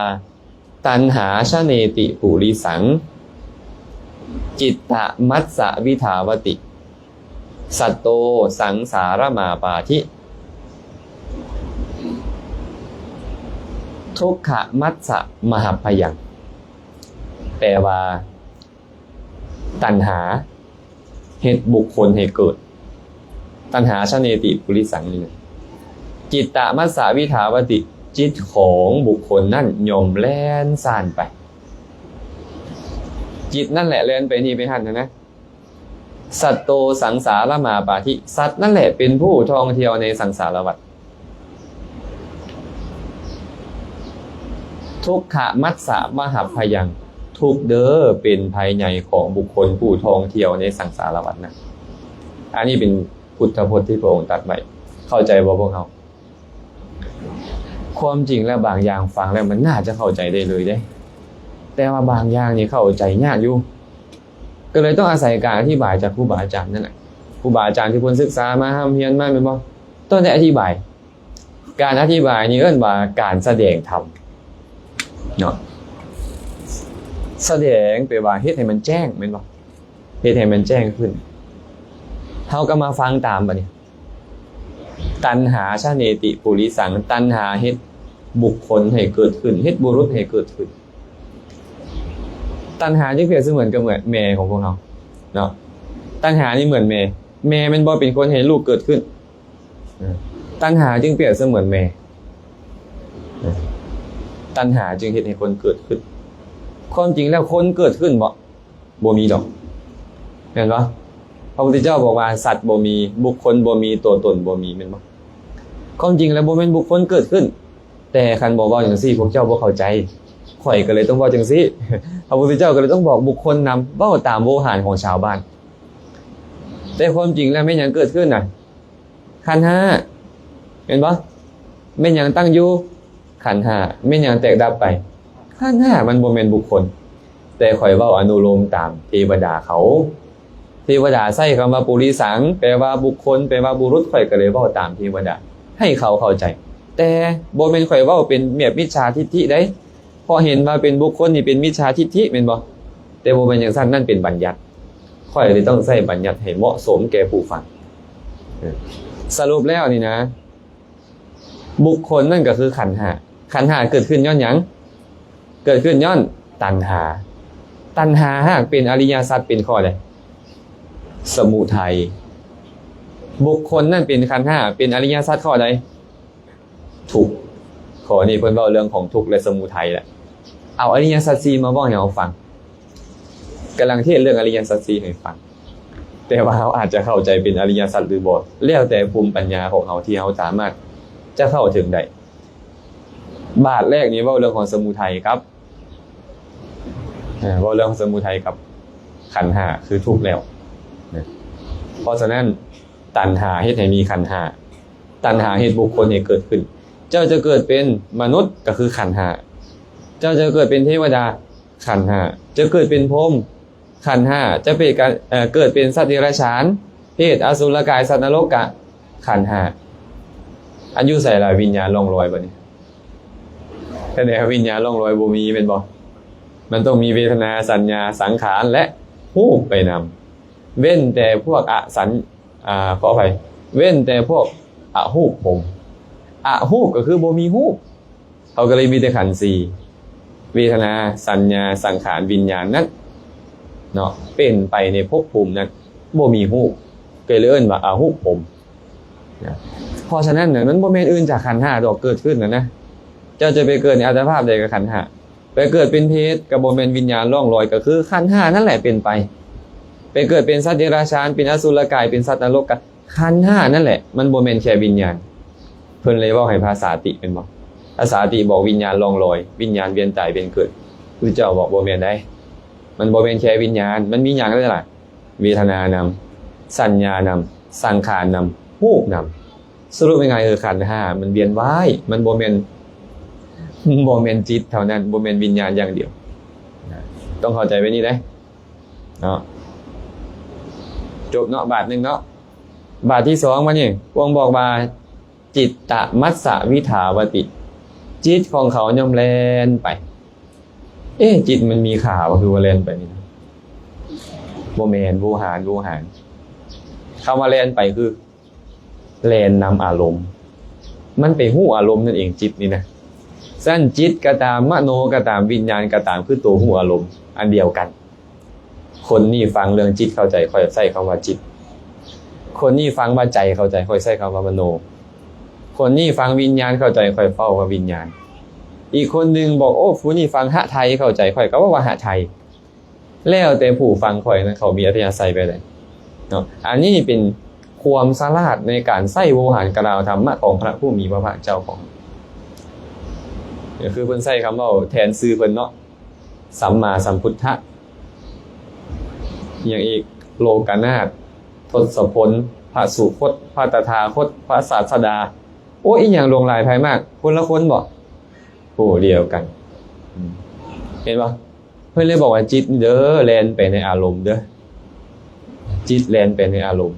ຕັນຫາຊະເນຕິປຸລິສັງ, ຈິດຕະມັດສະວິຖາວະຕິ, ສັດໂຕສັງສາລະມາປາທິ, ທຸກຂະມັດສະມະຫັບພະຍັງ. ແປວ່າ ຕັນຫາເຮັດບຸກຄົນໃຫ້ເກີດ. ຕັນຫາຊະເນຕິປຸລິສັງນີ້ນະ. ຈິດຕະມັດສະວິຖາວະຕິ, ຈິດຂອງບຸກຄົນນັ້ນຍ່ອມແລ່ນສ້ານໄປ. ຈິດນັ້ນແຫຼະແລ່ນໄປນີ້ໄປຫັ້ນນະ. ສັດໂຕສັງສາລະມາປາທິ, ສັດນັ້ນແຫຼະເປັນຜູ້ທ່ອງທ່ຽວໃນສັງສາລະວັດ. ທຸກຂະມັດສະມະຫັບພະຍັງ, ທຸກເດີເປັນໄພໃຫຍ່ຂອງບຸກຄົນຜູ້ທ່ອງທ່ຽວໃນສັງສາລະວັດນະ. ອັນນີ້ເປັນພຸດທະພົດທີ່ພະອົງຕັດໄວ້. ເຂົ້າໃຈບໍ່ພວກເຮົາ? ຄວາມຈິງແລ້ວບາງຢ່າງຟັງແລ້ວມັນໜ້າຈະເຂົ້າໃຈໄດ້ເລີຍເດ້, ແຕ່ວ່າບາງຢ່າງນີ້ເຂົ້າໃຈຍາກຢູ່. ກໍເລີຍຕ້ອງອາໄສການອະທິບາຍຈາກຄູບາອາຈານນັ້ນແຫຼະ. ຄູບາອາຈານທີ່ເພິ່ນສຶກສາມາ ຮ່ຳຮຽນມາ ແມ່ນບໍ່? ຕ້ອງໄດ້ອະທິບາຍ. ການອະທິບາຍນີ້ເອີ້ນວ່າການສະແດງທຳເນາະ. ສະແດງແປວ່າເຮັດໃຫ້ມັນແຈ້ງ ແມ່ນບໍ່? ເຮັດໃຫ້ມັນແຈ້ງຂຶ້ນ. ເຮົາກໍມາຟັງຕາມບັດນີ້. ຕັນຫາຊະເນຕິປຸລິສັງ, ຕັນຫາເຮັດບຸກຄົນໃຫ້ເກີດຂຶ້ນ, ເຮັດບຸລຸດໃຫ້ເກີດຂຶ້ນ. ຕັນຫາຈຶ່ງປຽບສະເໝືອນກັບແມ່ຂອງພວກເຮົາເນາະ. ຕັນຫານີ້ເໝືອນແມ່, ແມ່ແມ່ນບໍ່ເປັນຄົນໃຫ້ລູກເກີດຂຶ້ນ? ຕັນຫາຈຶ່ງປຽບສະເໝືອນແມ່, ຕັນຫາຈຶ່ງເຮັດໃຫ້ຄົນເກີດຂຶ້ນ. ຄວາມຈິງແລ້ວຄົນເກີດຂຶ້ນບໍ່? ບໍ່ມີດອກ ແມ່ນບໍ່? ພະພຸດທະເຈົ້າບອກວ່າ ສັດບໍ່ມີ, ບຸກຄົນບໍ່ມີ, ຕົວຕົນບໍ່ມີ ແມ່ນບໍ່? ຄວາມຈິງແລ້ວບໍ່ແມ່ນບຸກຄົນເກີດຂຶ້ນ, ແຕ່ຄັນບໍ່ເວົ້າຈັ່ງຊີ້ ພວກເຈົ້າບໍ່ເຂົ້າໃຈ, ຂ້ອຍກໍເລີຍຕ້ອງເວົ້າຈັ່ງຊີ້. ພະພຸດທະເຈົ້າກໍເລີຍຕ້ອງບອກບຸກຄົນນຳ, ເວົ້າຕາມໂວຫານຂອງຊາວບ້ານ. ແຕ່ຄວາມຈິງແລ້ວແມ່ນຫຍັງເກີດຂຶ້ນນະ? ຂັນຫ້າ ແມ່ນບໍ່? ແມ່ນຫຍັງຕັ້ງຢູ່? ຂັນຫ້າ. ແມ່ນຫຍັງແຕກດັບໄປ? ຂັນຫ້າ. ມັນບໍ່ແມ່ນບຸກຄົນ, ແຕ່ຂ້ອຍເວົ້າອະນຸໂລມຕາມເທວະດາເຂົາ. ເທວະດາໃຊ້ຄຳວ່າປຸລິສັງ ແປວ່າບຸກຄົນ ແປວ່າບຸລຸດ, ຂ້ອຍກໍເລີຍເວົ້າຕາມເທວະດາໃຫ້ເຂົາເຂົ້າໃຈ, ແຕ່ບໍ່ແມ່ນຂ້ອຍເວົ້າເປັນແບບມິດສາທິດຖິໃດ. ເພາະເຫັນວ່າເປັນບຸກຄົນນີ້ເປັນມິດສາທິດຖິແມ່ນບໍ່? ແຕ່ບໍ່ແມ່ນຈັ່ງຊັ້ນ, ນັ້ນເປັນບັນຍັດ. ຂ້ອຍເລີຍຕ້ອງໃຊ້ບັນຍັດໃຫ້ເໝາະສົມແກ່ຜູ້ຟັງ. ສະຫຼຸບແລ້ວນີ້ນະ, ບຸກຄົນນັ້ນກໍຄືຂັນຫ້າ. ຂັນຫ້າເກີດຂຶ້ນຍ້ອນຫຍັງ? ເກີດຂຶ້ນຍ້ອນຕັນຫາ. ຕັນຫາຫາກເປັນອະລິຍະສັດເປັນຂໍ້ໃດ? ສະມຸໄທ. ບຸກຄົນນັ້ນເປັນຂັນຫ້າ ເປັນອະລິຍະສັດຂໍ້ໃດ? ທຸກ. ຂໍ້ນີ້ເພິ່ນເວົ້າເລື່ອງຂອງທຸກ ແລະ ສະມຸໄທແຫຼະ. ເອົາອະລິຍະສັດສີ່ມາເວົ້າໃຫ້ເຮົາຟັງ. ກຳລັງເທດເລື່ອງອະລິຍະສັດສີ່ໃຫ້ຟັງ, ແຕ່ວ່າເຮົາອາດຈະເຂົ້າໃຈເປັນອະລິຍະສັດຫຼືບໍ່ ແລ້ວແຕ່ພູມປັນຍາຂອງເຮົາທີ່ເຮົາສາມາດຈະເຂົ້າເຖິງໄດ້. ບາດແລກນີ້ເວົ້າເລື່ອງຂອງສະມຸໄທກັບ ເອີ ເວົ້າເລື່ອງສະມຸໄທກັບຂັນຫ້າ ຄືທຸກແລ້ວນະ. ເພາະສະນັ້ນ ຕັນຫາເຮັດໃຫ້ມີຂັນຫ້າ, ຕັນຫາເຮັດບຸກຄົນໃຫ້ເກີດຂຶ້ນ. ເຈົ້າຈະເກີດເປັນມະນຸດ ກໍຄືຂັນຫ້າ, ເຈົ້າຈະເກີດເປັນເທວະດາ ຂັນຫ້າ, ຈະເກີດເປັນພົມ ຂັນຫ້າ, ຈະເປັນການ ເອີ ເກີດເປັນສັດເດຍລະສານ ເປດ ອະສຸລະກາຍ ສັດນະລົກ ກະຂັນຫ້າ. ອັນຢູ່ໃສລະວິນຍານລ່ອງລອຍບັດນີ້? ແຕ່ແນວວິນຍານລ່ອງລອຍບໍ່ມີແມ່ນບໍ່? ມັນຕ້ອງມີເວທະນາ ສັນຍາ ສັງຂານ ແລະ ຮູບໄປນຳ. ເວັ້ນແຕ່ພວກອະສັນ ອາ ຂໍອະໄພ ເວັ້ນແຕ່ພວກອະຮູບພົມ. ອະຮູບກໍຄືບໍ່ມີຮູບ, ເຂົາກໍເລີຍມີແຕ່ຂັນສີ່ ເວທະນາ ສັນຍາ ສັງຂານ ວິນຍານນັ້ນເນາະ ເປັນໄປໃນພົບພູມນັ້ນ ບໍ່ມີຮູບ ກໍເລີຍເອີ້ນວ່າອະຮູບພົມນະ. ເພາະສະນັ້ນນະ ມັນບໍ່ແມ່ນອື່ນຈາກຂັນຫ້າດອກເກີດຂຶ້ນນະນະ. ເຈົ້າຈະໄປເກີດໃນອັດຕະພາບໃດກໍຂັນຫ້າ. ໄປເກີດເປັນເຜດກໍບໍ່ແມ່ນວິນຍານລ່ອງລອຍ ກໍຄືຂັນຫ້ານັ້ນແຫຼະເປັນໄປ. ໄປເກີດເປັນສັດເດຍລະສານ ເປັນອະສຸລະກາຍ ເປັນສັດນະລົກ ກໍຂັນຫ້ານັ້ນແຫຼະ, ມັນບໍ່ແມ່ນແຄ່ວິນຍານ. ເພິ່ນເລີຍເວົ້າໃຫ້ພະສາຕິແມ່ນບໍ່? ພະສາຕິບອກວິນຍານລ່ອງລອຍ, ວິນຍານວຽນຕາຍວຽນເກີດ. ພຸດທະເຈົ້າບອກບໍ່ແມ່ນໃດ໋, ມັນບໍ່ແມ່ນແຄ່ວິນຍານ, ມັນມີຫຍັງແດ່ລະ? ເວທະນານຳ, ສັນຍານຳ, ສັງຂານນຳ, ຮູບນຳ. ສະຫຼຸບງ່າຍໆ ຄືຂັນຫ້າມັນວຽນວ່າຍ, ມັນບໍ່ແມ່ນ ບໍ່ແມ່ນຈິດເທົ່ານັ້ນ, ບໍ່ແມ່ນວິນຍານຢ່າງດຽວນະ. ຕ້ອງເຂົ້າໃຈແບບນີ້ເດ້ເນາະ. ຈົບເນາະ ບາດໜຶ່ງເນາະ. ບາດທີສອງ ບາດນີ້ພະອົງບອກວ່າ ຈິດຕະມັດສະວິຖາວະຕິ, ຈິດຂອງເຂົາຍ່ອມແລ່ນໄປ. ເອ ຈິດມັນມີຂາບໍ່ ຄືວ່າແລ່ນໄປນີ້ນະ? ບໍ່ແມ່ນ, ໂວຫານ, ໂວຫານ. ຄຳວ່າແລ່ນໄປຄື ແລ່ນນຳອາລົມ, ມັນໄປຮູ້ອາລົມນັ້ນເອງ, ຈິດນີ້ນະ. ຊັ້ນຈິດກໍຕາມ, ມະໂນກໍຕາມ, ວິນຍານກໍຕາມ, ຄືຕົວຮູ້ອາລົມອັນດຽວກັນ. ຄົນນີ້ຟັງເລື່ອງຈິດເຂົ້າໃຈ, ຂ້ອຍໃຊ້ຄຳວ່າຈິດ. ຄົນນີ້ຟັງວ່າໃຈເຂົ້າໃຈ, ຂ້ອຍໃຊ້ຄຳວ່າມະໂນ. ຄົນນີ້ຟັງວິນຍານເຂົ້າໃຈ, ຂ້ອຍເວົ້າວ່າວິນຍານ. ອີກຄົນໜຶ່ງບອກ, ໂອ້, ຜູ້ນີ້ຟັງຫະໄທເຂົ້າໃຈ, ຂ້ອຍກໍເວົ້າວ່າຫະໄທ. ແລ້ວແຕ່ຜູ້ຟັງຂ້ອຍນັ້ນ ເຂົາມີອັດທະຍາໄສແບບໃດເນາະ. ອັນນີ້ເປັນຄວາມສະຫຼາດໃນການໃຊ້ໂວຫານກະລາວທຳມະຂອງພະຜູ້ມີພະພາກເຈົ້າຂອງ ກໍຄືເພິ່ນໃຊ້ຄຳເວົ້າແທນຊື່ເພິ່ນເນາະ, ສຳມາສຳພຸດທະ, ອີ່ຫຍັງອີກ, ໂລກະນາດ, ທົດສະພົນ, ພະສຸຄົດ, ພະຕະຖາຄົດ, ພະສາດສະດາ. ໂອ້ຍ ອີ່ຫຍັງຫຼວງຫຼາຍພາຍມາກ, ຄົນລະຄົນບໍ? ຜູ້ດຽວກັນ. ອືມ ເຫັນບໍ່? ເພິ່ນເລີຍບອກວ່າ ຈິດເດີ ແລ່ນໄປໃນອາລົມເດີ. ຈິດແລ່ນໄປໃນອາລົມ,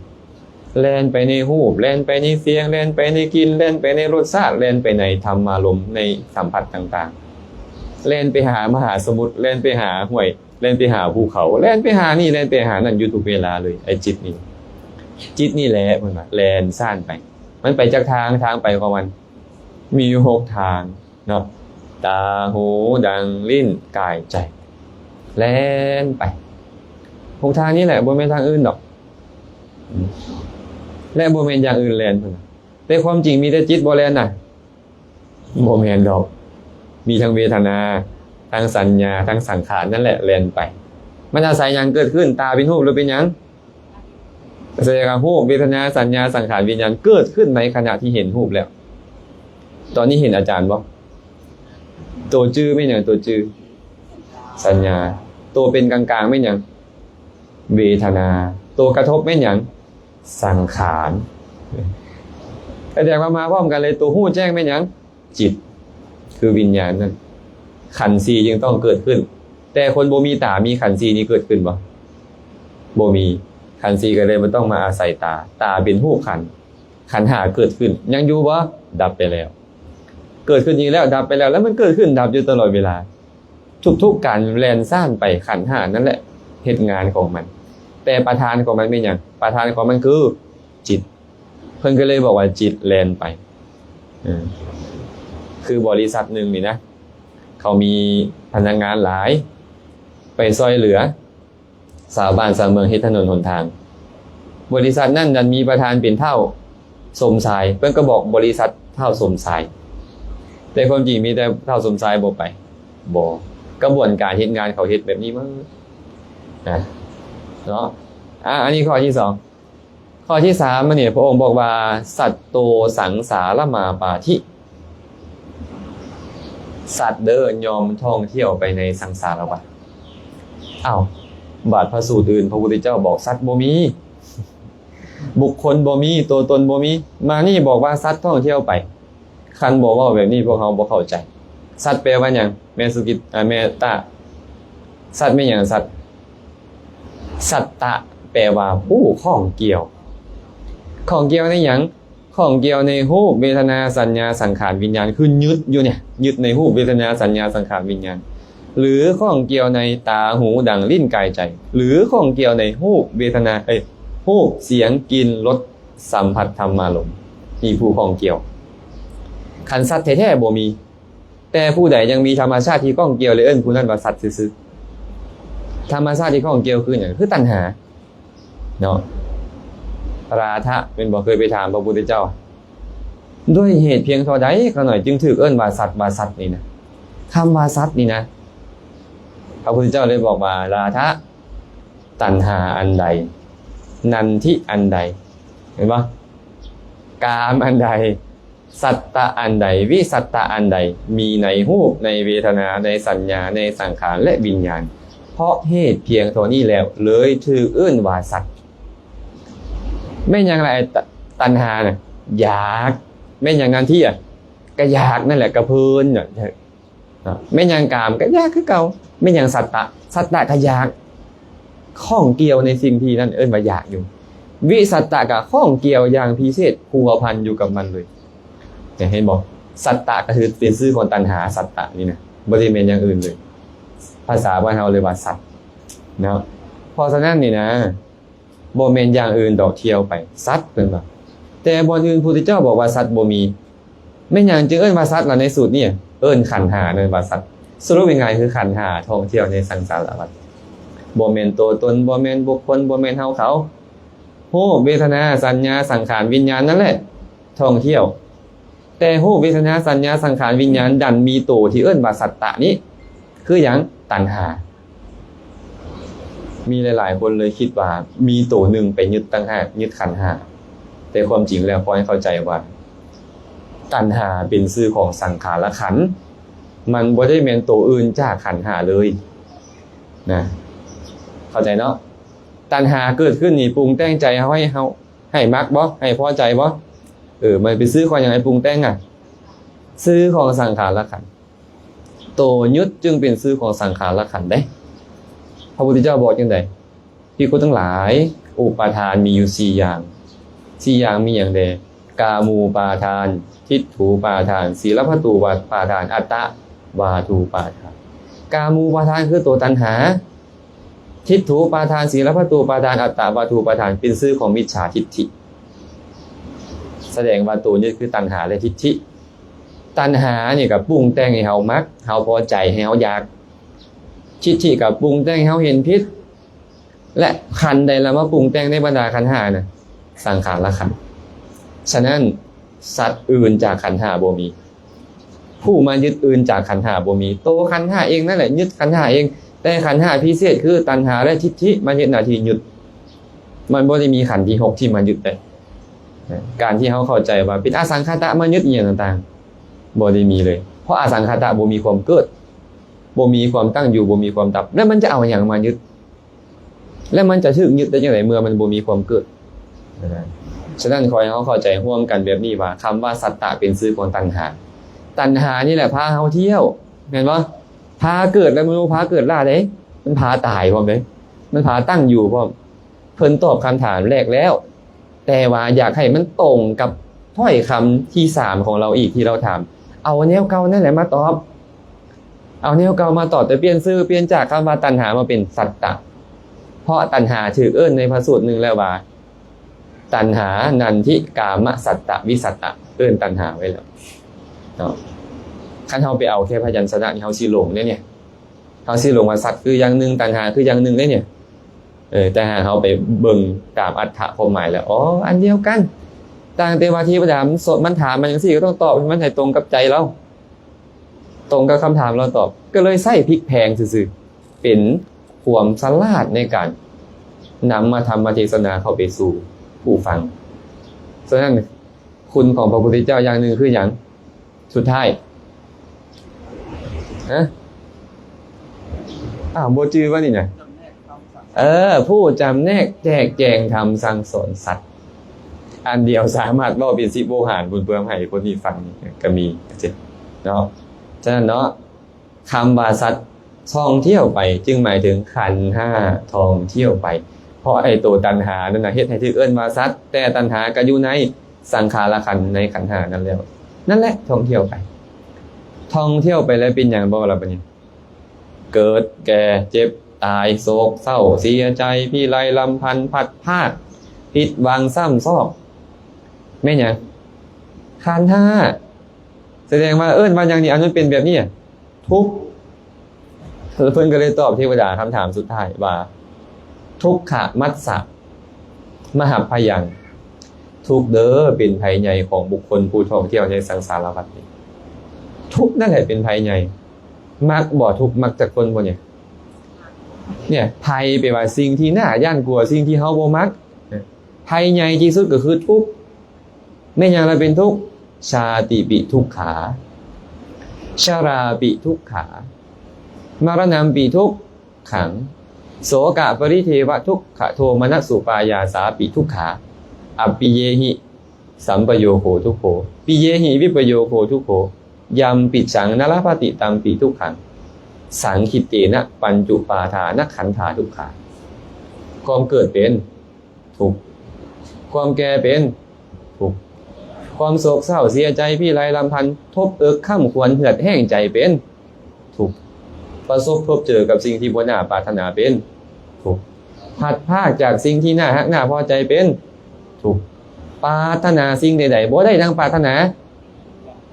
ແລ່ນໄປໃນຮູບ, ແລ່ນໄປໃນສຽງ, ແລ່ນໄປໃນກິ່ນ, ແລ່ນໄປໃນລົດຊາດ, ແລ່ນໄປໃນທຳມາລົມ, ໃນສຳຜັດຕ່າງໆ, ແລ່ນໄປຫາມະຫາສະໝຸດ, ແລ່ນໄປຫາຫ້ວຍ, ແລ່ນໄປຫາພູເຂົາ, ແລ່ນໄປຫານີ້, ແລ່ນໄປຫານັ້ນ ຢູ່ທຸກເວລາເລີຍ. ໄອ້ຈິດນີ້, ຈິດນີ້ແຫຼະ ເພິ່ນວ່າ ແລ່ນສ້ານໄປ. ມັນໄປຈັກທາງ? ທາງໄປຂອງມັນມີຢູ່ຫົກທາງ. ເນາະ, ຕາ, ຫູ, ດັງ, ລີ້ນ, ກາຍ, ໃຈ, ແລ່ນໄປ. ຫົກທາງນີ້ແຫຼະ, ບໍ່ແມ່ນທາງອື່ນດອກ. ອືມ ແລະ ບໍ່ແມ່ນຢ່າງອື່ນແລ່ນເພິ່ນ. ແຕ່ຄວາມຈິງມີແຕ່ຈິດບໍ່ແລ່ນນະ? ບໍ່ແມ່ນດອກ. ມີທັງເວທະນາ, ທັງສັນຍາ, ທັງສັງຂານນັ້ນແຫຼະແລ່ນໄປ. ມັນອາໄສຫຍັງເກີດຂຶ້ນ? ຕາເປັນຮູບຫຼືເປັນຫຍັງ? ສະແດງວ່າຮູບ, ເວທະນາ, ສັນຍາ, ສັງຂານ, ວິນຍານ ເກີດຂຶ້ນໃນຂະນະທີ່ເຫັນຮູບແລ້ວ. ຕອນນີ້ເຫັນອາຈານບໍ່? ໂຕຈື່ແມ່ນຫຍັງ? ໂຕຈື່ ສັນຍາ. ໂຕເປັນກາງໆແມ່ນຫຍັງ? ເວທະນາ. ໂຕກະທົບແມ່ນຫຍັງ? ສັງຂານ. ສະແດງວ່າມາພ້ອມກັນເລີຍ. ໂຕຮູ້ແຈ້ງແມ່ນຫຍັງ? ຈິດ ຄືວິນຍານນັ້ນ. ຂັນສີ່ຈຶ່ງຕ້ອງເກີດຂຶ້ນ. ແຕ່ຄົນບໍ່ມີຕາ ມີຂັນສີ່ນີ້ເກີດຂຶ້ນບໍ່? ບໍ່ມີ. ຂັນສີ່ກໍເລີຍບໍ່ຕ້ອງມາອາໄສຕາ. ຕາເປັນຮູບຂັນ. ຂັນຫ້າເກີດຂຶ້ນ ຍັງຢູ່ບໍ່? ດັບໄປແລ້ວ. ເກີດຂຶ້ນອີກແລ້ວ ດັບໄປແລ້ວ. ແລ້ວມັນເກີດຂຶ້ນດັບຢູ່ຕະຫຼອດເວລາ. ທຸກໆການແລ່ນສ້ານໄປ ຂັນຫ້ານັ້ນແຫຼະເຮັດງານຂອງມັນ. ແຕ່ປະທານຂອງມັນແມ່ນຫຍັງ? ປະທານຂອງມັນຄືຈິດ. ເພິ່ນກໍເລີຍບອກວ່າຈິດແລ່ນໄປ. ເອີ ຄືບໍລິສັດໜຶ່ງນີ້ນະ ເຂົາມີພະນັກງານຫຼາຍ ໄປຊ່ອຍເຫຼືອຊາວບ້ານຊາວເມືອງເຮັດຖະໜົນຫົນທາງ. ບໍລິສັດນັ້ນດັນມີປະທານເປັນທ້າວສົມຊາຍ. ເພິ່ນກໍບອກບໍລິສັດທ້າວສົມຊາຍ. ແຕ່ຄວາມຈິງມີແຕ່ທ້າວສົມຊາຍບໍ່ໄປ. ບໍ່. ກະບວນການເຮັດງານເຂົາເຮັດແບບນີ້ໝົດນະ ເນາະ. ອາ ອັນນີ້ຂໍ້ທີສອງ. ຂໍ້ທີສາມ ອັນນີ້ພະອົງບອກວ່າ ສັດໂຕສັງສາລະມາປາທິ ສັດເດີ ຍ່ອມທ່ອງທ່ຽວໄປໃນສັງສາລະວັດ. ອ້າວ ບາດພະສູດອື່ນ ພະພຸດທະເຈົ້າບອກສັດບໍ່ມີ ບຸກຄົນບໍ່ມີ ຕົວຕົນບໍ່ມີ ມານີ້ບອກວ່າສັດທ່ອງທ່ຽວໄປ. ຄັນບໍ່ເວົ້າແບບນີ້ ພວກເຮົາບໍ່ເຂົ້າໃຈ. ສັດແປວ່າຫຍັງ? ແມ່ສຸກິດ ອາ ແມ່ຕາ ສັດແມ່ນຫຍັງ? ສັດ ສັດຕະ ແປວ່າຜູ້ຂ້ອງກ່ຽວ. ຂ້ອງກ່ຽວໃນຫຍັງ? ຂ້ອງກ່ຽວໃນຮູບ ເວທະນາ ສັນຍາ ສັງຂານ ວິນຍານ ຄືຍຶດຢູ່ນີ້ ຍຶດໃນຮູບ ເວທະນາ ສັນຍາ ສັງຂານ ວິນຍານ ຫຼື ຂ້ອງກ່ຽວໃນຕາ ຫູ ດັງ ລີ້ນ ກາຍ ໃຈ ຫຼື ຂ້ອງກ່ຽວໃນຮູບ ເວທະນາ ເອີຍ ຮູບ ສຽງ ກິ່ນ ລົດ ສຳຜັດທຳມາລົມ ມີຜູ້ຂ້ອງກ່ຽວ. ຄັນສັດແທ້ໆບໍ່ມີ ແຕ່ຜູ້ໃດຍັງມີທຳມະຊາດທີ່ຂ້ອງກ່ຽວ ແລະ ເອີ້ນຜູ້ນັ້ນວ່າສັດຊື່ໆ. ທຳມະຊາດທີ່ຂ້ອງກ່ຽວຄືຫຍັງ? ຄືຕັນຫາເນາະ. ລາທະ ແມ່ນບໍ່? ເຄີຍໄປຖາມພະພຸດທະເຈົ້າ ດ້ວຍເຫດພຽງເທົ່າໃດຂ້ານ້ອຍຈຶ່ງຖືກເອີ້ນວ່າສັດ ວ່າສັດນີ້ນະ? ຄຳວ່າສັດນີ້ນະ ພະພຸດທະເຈົ້າເລີຍບອກວ່າ ລາທະ ຕັນຫາອັນໃດ ນັນທິອັນໃດ ເຫັນບໍ່? ກາມອັນໃດ ສັດຕະອັນໃດ ວິສັດຕະອັນໃດ ມີໃນຮູບ ໃນເວທະນາ ໃນສັນຍາ ໃນສັງຂານ ແລະ ວິນຍານ ເພາະເຫດພຽງເທົ່ານີ້ແລ້ວ ເລີຍຖືກເອີ້ນວ່າສັດ. ແມ່ນຫຍັງລະ ໄອ້ ຕັນຫານະ? ຢາກ. ແມ່ນຫຍັງນັນທິອະ? ກະຢາກນັ້ນແຫຼະ ກະເພີນນະ. ເນາະ ແມ່ນຫຍັງກາມກະຢາກຄືເກົ່າ. ແມ່ນຫຍັງສັດຕະ? ສັດຕະກະຢາກ ຂ້ອງກ່ຽວໃນສິ່ງທີ່ນັ້ນ ເອີ້ນວ່າຢາກຢູ່. ວິສັດຕະກະຂ້ອງກ່ຽວຢ່າງພິເສດ ພົວພັນຢູ່ກັບມັນເລີຍ. ເຫັນບໍ່? ສັດຕະກະຄືເປັນຊື່ຂອງຕັນຫາ ສັດຕະນີ້ນະ ບໍ່ໄດ້ແມ່ນຢ່າງອື່ນເລີຍ. ພາສາບ້ານເຮົາເອີ້ນວ່າສັດເນາະ. ເພາະສະນັ້ນນີ້ນະ ບໍ່ແມ່ນຢ່າງອື່ນດອກ ທ່ຽວໄປ ສັດ ເພິ່ນວ່າ. ແຕ່ບ່ອນອື່ນພຸດທະເຈົ້າບອກວ່າສັດບໍ່ມີ. ແມ່ນຫຍັງຈຶ່ງເອີ້ນວ່າສັດລະໃນສູດນີ້? ເອີ້ນຂັນຫ້ານັ້ນວ່າສັດ. ສະຫຼຸບງ່າຍໆຄືຂັນຫ້າທ່ອງທ່ຽວໃນສັງສາລະວັດ. ບໍ່ແມ່ນໂຕຕົນ, ບໍ່ແມ່ນບຸກຄົນ, ບໍ່ແມ່ນເຮົາເຂົາ. ຮູບ, ເວທະນາ, ສັນຍາ, ສັງຂານ, ວິນຍານນັ້ນແຫຼະທ່ອງທ່ຽວ. ແຕ່ຮູບ, ເວທະນາ, ສັນຍາ, ສັງຂານ, ວິນຍານ ດັນມີໂຕທີ່ເອີ້ນວ່າສັດຕະນີ້ ຄືຫຍັງ? ຕັນຫາ. ມີຫຼາຍໆຄົນເລີຍຄິດວ່າມີໂຕໜຶ່ງໄປຍຶດຕ່າງຫາກ, ຍຶດຂັນຫ້າ. ແຕ່ຄວາມຈິງແລ້ວ ຂໍໃຫ້ເຂົ້າໃຈວ່າ ຕັນຫາເປັນຊື່ຂອງສັງຂາລະຂັນ, ມັນບໍ່ໄດ້ແມ່ນໂຕອື່ນຈາກຂັນຫ້າເລີຍນະ. ເຂົ້າໃຈເນາະ? ຕັນຫາເກີດຂຶ້ນນີ້ ປຸງແຕ່ງໃຈເຮົາ ໃຫ້ເຮົາ ໃຫ້ມັກບໍ່? ໃຫ້ພໍໃຈບໍ່? ເອີ ມັນເປັນຊື່ຂອງຫຍັງໃຫ້ປຸງແຕ່ງອະ? ຊື່ຂອງສັງຂາລະຂັນ. ໂຕຍຶດຈຶ່ງເປັນຊື່ຂອງສັງຂາລະຂັນເດ້. ພະພຸດທະເຈົ້າບອກຈັ່ງໃດ? ພິກຂຸທັງຫຼາຍ, ອຸປາທານມີຢູ່ສີ່ຢ່າງ. ສີ່ຢ່າງມີຫຍັງແດ່? ກາມູປາທານ, ທິດຖູປາທານ, ສີລະພັດຖູປາທານ, ອັດຕະວາທູປາທານ. ກາມູປາທານຄືໂຕຕັນຫາ, ທິດຖູປາທານ, ສີລະພັດຖູປາທານ, ອັດຕະວາທູປາທານ ເປັນຊື່ຂອງມິດສາທິດຖິ. ສະແດງວ່າໂຕຍຶດຄືຕັນຫາ ແລະ ທິດຖິ. ຕັນຫານີ້ກໍປຸງແຕ່ງໃຫ້ເຮົາມັກ, ເຮົາພໍໃຈ, ໃຫ້ເຮົາຢາກ. ທິດຖິກໍປຸງແຕ່ງໃຫ້ເຮົາເຫັນຜິດ. ແລະ ຂັນໃດລະມາປຸງແຕ່ງໃນບັນດາຂັນຫ້ານະ? ສັງຂາລະຂັນ. ສະນັ້ນ ສັດອື່ນຈາກຂັນຫ້າບໍ່ມີ. ຜູ້ມາຍຶດອື່ນຈາກຂັນຫ້າບໍ່ມີ. ໂຕຂັນຫ້າເອງນັ້ນແຫຼະຍຶດຂັນຫ້າເອງ. ແຕ່ຂັນຫ້າພິເສດຄືຕັນຫາ ແລະ ທິດຖິມາເຮັດໜ້າທີ່ຍຶດ. ມັນບໍ່ໄດ້ມີຂັນທີຫົກທີ່ມາຍຶດເດ້. ການທີ່ເຮົາເຂົ້າໃຈວ່າເປັນອະສັງຂະຕະມາຍຶດອີ່ຫຍັງຕ່າງໆ ບໍ່ໄດ້ມີເລີຍ. ເພາະອະສັງຂະຕະບໍ່ມີຄວາມເກີດ, ບໍ່ມີຄວາມຕັ້ງຢູ່, ບໍ່ມີຄວາມດັບ. ແລ້ວມັນຈະເອົາຫຍັງມາຍຶດ? ແລ້ວມັນຈະຖືກຍຶດໄດ້ຈັ່ງໃດເມື່ອມັນບໍ່ມີຄວາມເກີດ? ສະນັ້ນ ຂໍໃຫ້ເຮົາເຂົ້າໃຈຮ່ວມກັນແບບນີ້ວ່າ ຄຳວ່າສັດຕະເປັນຊື່ຂອງຕັນຫາ. ຕັນຫານີ້ແຫຼະພາເຮົາທ່ຽວ, ແມ່ນບໍ່? ພາເກີດແລ້ວມັນບໍ່ພາເກີດລ້າເດ້, ມັນພາຕາຍພ້ອມເດ້, ມັນພາຕັ້ງຢູ່ພ້ອມ. ເພິ່ນຕອບຄຳຖາມແລກແລ້ວ, ແຕ່ວ່າຢາກໃຫ້ມັນຕົງກັບຖ້ອຍຄຳທີສາມຂອງລາວອີກທີ່ລາວຖາມ. ເອົາແນວເກົ່ານັ້ນແຫຼະມາຕອບ. ເອົາແນວເກົ່າມາຕອບ, ແຕ່ປ່ຽນຊື່, ປ່ຽນຈາກຄຳວ່າຕັນຫາມາເປັນສັດຕະ. ເພາະຕັນຫາຖືກເອີ້ນໃນພະສູດໜຶ່ງແລ້ວວ່າ ຕັນຫາ ນັນທິ ກາມະ ສັດຕະ ວິສັດຕະ, ເອີ້ນຕັນຫາໄວ້ແລ້ວເນາະ. ຄັນເຮົາໄປເອົາແຄ່ພະຍັນຊະນະນີ້ ເຮົາຊິຫຼົງເດ້ນີ້. ເຮົາຊິຫຼົງວ່າສັດຄືຢ່າງໜຶ່ງ, ຕັນຫາຄືຢ່າງໜຶ່ງເດ້ນີ້. ເອີ ແຕ່ຫາກເຮົາໄປເບິ່ງຕາມອັດຖະຄວາມໝາຍແລ້ວ, ອໍ ອັນດຽວກັນ. ຕ່າງແຕ່ວ່າເທວະດາມັນ ມັນຖາມມາຈັ່ງຊີ້ ກໍຕ້ອງຕອບໃຫ້ມັນໃຫ້ຕົງກັບໃຈລາວ. ຕົງກັບຄຳຖາມລາວຕອບ ກໍເລີຍໃຊ້ພິກແພງຊື່ໆ ເປັນຄວາມສະຫຼາດໃນການນຳມະທຳມະເທດສະນາເຂົ້າໄປສູ່ຜູ້ຟັງ. ສະນັ້ນ ຄຸນຂອງພະພຸດທະເຈົ້າຢ່າງໜຶ່ງຄືຫຍັງ? ສຸດທ້າຍ ຮະ? ອ້າວ ບໍ່ຈື່ວ່ານີ້ນະ? ເອີ ຜູ້ຈຳແນກແຈກແຈງທຳສັ່ງສອນສັດ ອັນດຽວສາມາດເວົ້າເປັນສິບໂວຫານ ບຸນເພື່ອໃຫ້ຄົນນີ້ຟັງນີ້ກໍມີ ເນາະ. ສະນັ້ນເນາະ ຄຳວ່າສັດທ່ອງທ່ຽວໄປ ຈຶ່ງໝາຍເຖິງຂັນຫ້າທ່ອງທ່ຽວໄປ ເພາະໄອ້ໂຕຕັນຫານັ້ນນະ ເຮັດໃຫ້ຖືກເອີ້ນວ່າສັດ ແຕ່ຕັນຫາກໍຢູ່ໃນສັງຂາລະຂັນ ໃນຂັນຫ້ານັ້ນແລ້ວ ນັ້ນແຫຼະທ່ອງທ່ຽວໄປ. ທ່ອງທ່ຽວໄປແລ້ວເປັນຫຍັງບໍ່ລະບາດນີ້? ເກີດ ແກ່ ເຈັບ ຕາຍ ໂສກເສົ້າ ເສຍໃຈ ພິໄລລຳພັນ ພັດພາກ ຜິດຫວັງຊ້ຳຊອກ ແມ່ນຫຍັງ? ຂັນຫ້າ. ສະແດງວ່າເອີ້ນວ່າຫຍັງນີ້ ອັນມັນເປັນແບບນີ້? ທຸກ. ເພິ່ນກໍເລີຍຕອບເທວະດາຄຳຖາມສຸດທ້າຍວ່າ ທຸກຂະມັດສະມະຫັບພະຍັງ ທຸກເດີ ເປັນໄພໃຫຍ່ຂອງບຸກຄົນຜູ້ທ່ອງທ່ຽວໃນສັງສາລະວັດນີ້. ທຸກນັ້ນແຫຼະເປັນໄພໃຫຍ່. ມັກບໍ່ທຸກ? ມັກຈັກຄົນບໍ່ນີ້? ເນຍ ໄພແປວ່າສິ່ງທີ່ໜ້າຢ້ານກົວ ສິ່ງທີ່ເຮົາບໍ່ມັກ. ໄພໃຫຍ່ທີ່ສຸດກໍຄືທຸກ. ແມ່ນຫຍັງລະເປັນທຸກ? ຊາຕິປິທຸກຂາ ຊະລາປິທຸກຂາ ມະລະນຳປິທຸກຂັງ ໂສກະປະລິເທວະທຸກຂະໂທມະນັດສຸປາຍາສາປິທຸກຂາ ອັບປິເຍຫິ ສຳປະໂຍໂຄທຸກໂຂ ປິເຍຫິວິປະໂຍໂຄທຸກໂຂ ຍຳປິສັງນະລະພະຕິ ຕຳປິທຸກຂັງ ສັງຂິເຕນະ ປັນຈຸປາທານະຂັນທາທຸກຂາ. ຄວາມເກີດເປັນທຸກ ຄວາມແກ່ເປັນທຸກ ຄວາມໂສກເສົ້າເສຍໃຈ ພິໄລລຳພັນ ທົບເອິກຄ້ຳຄວນ ເຫືອດແຫ້ງໃຈເປັນ ທຸກ ປະສົບພົບເຈີກັບສິ່ງທີ່ບໍ່ໜ້າປາດຖະໜາເປັນທຸກ ພັດພາກຈາກສິ່ງທີ່ໜ້າຮັກໜ້າພໍໃຈເປັນທຸກ ປາດຖະໜາສິ່ງໃດໆບໍ່ໄດ້ດັ່ງປາດຖະໜາ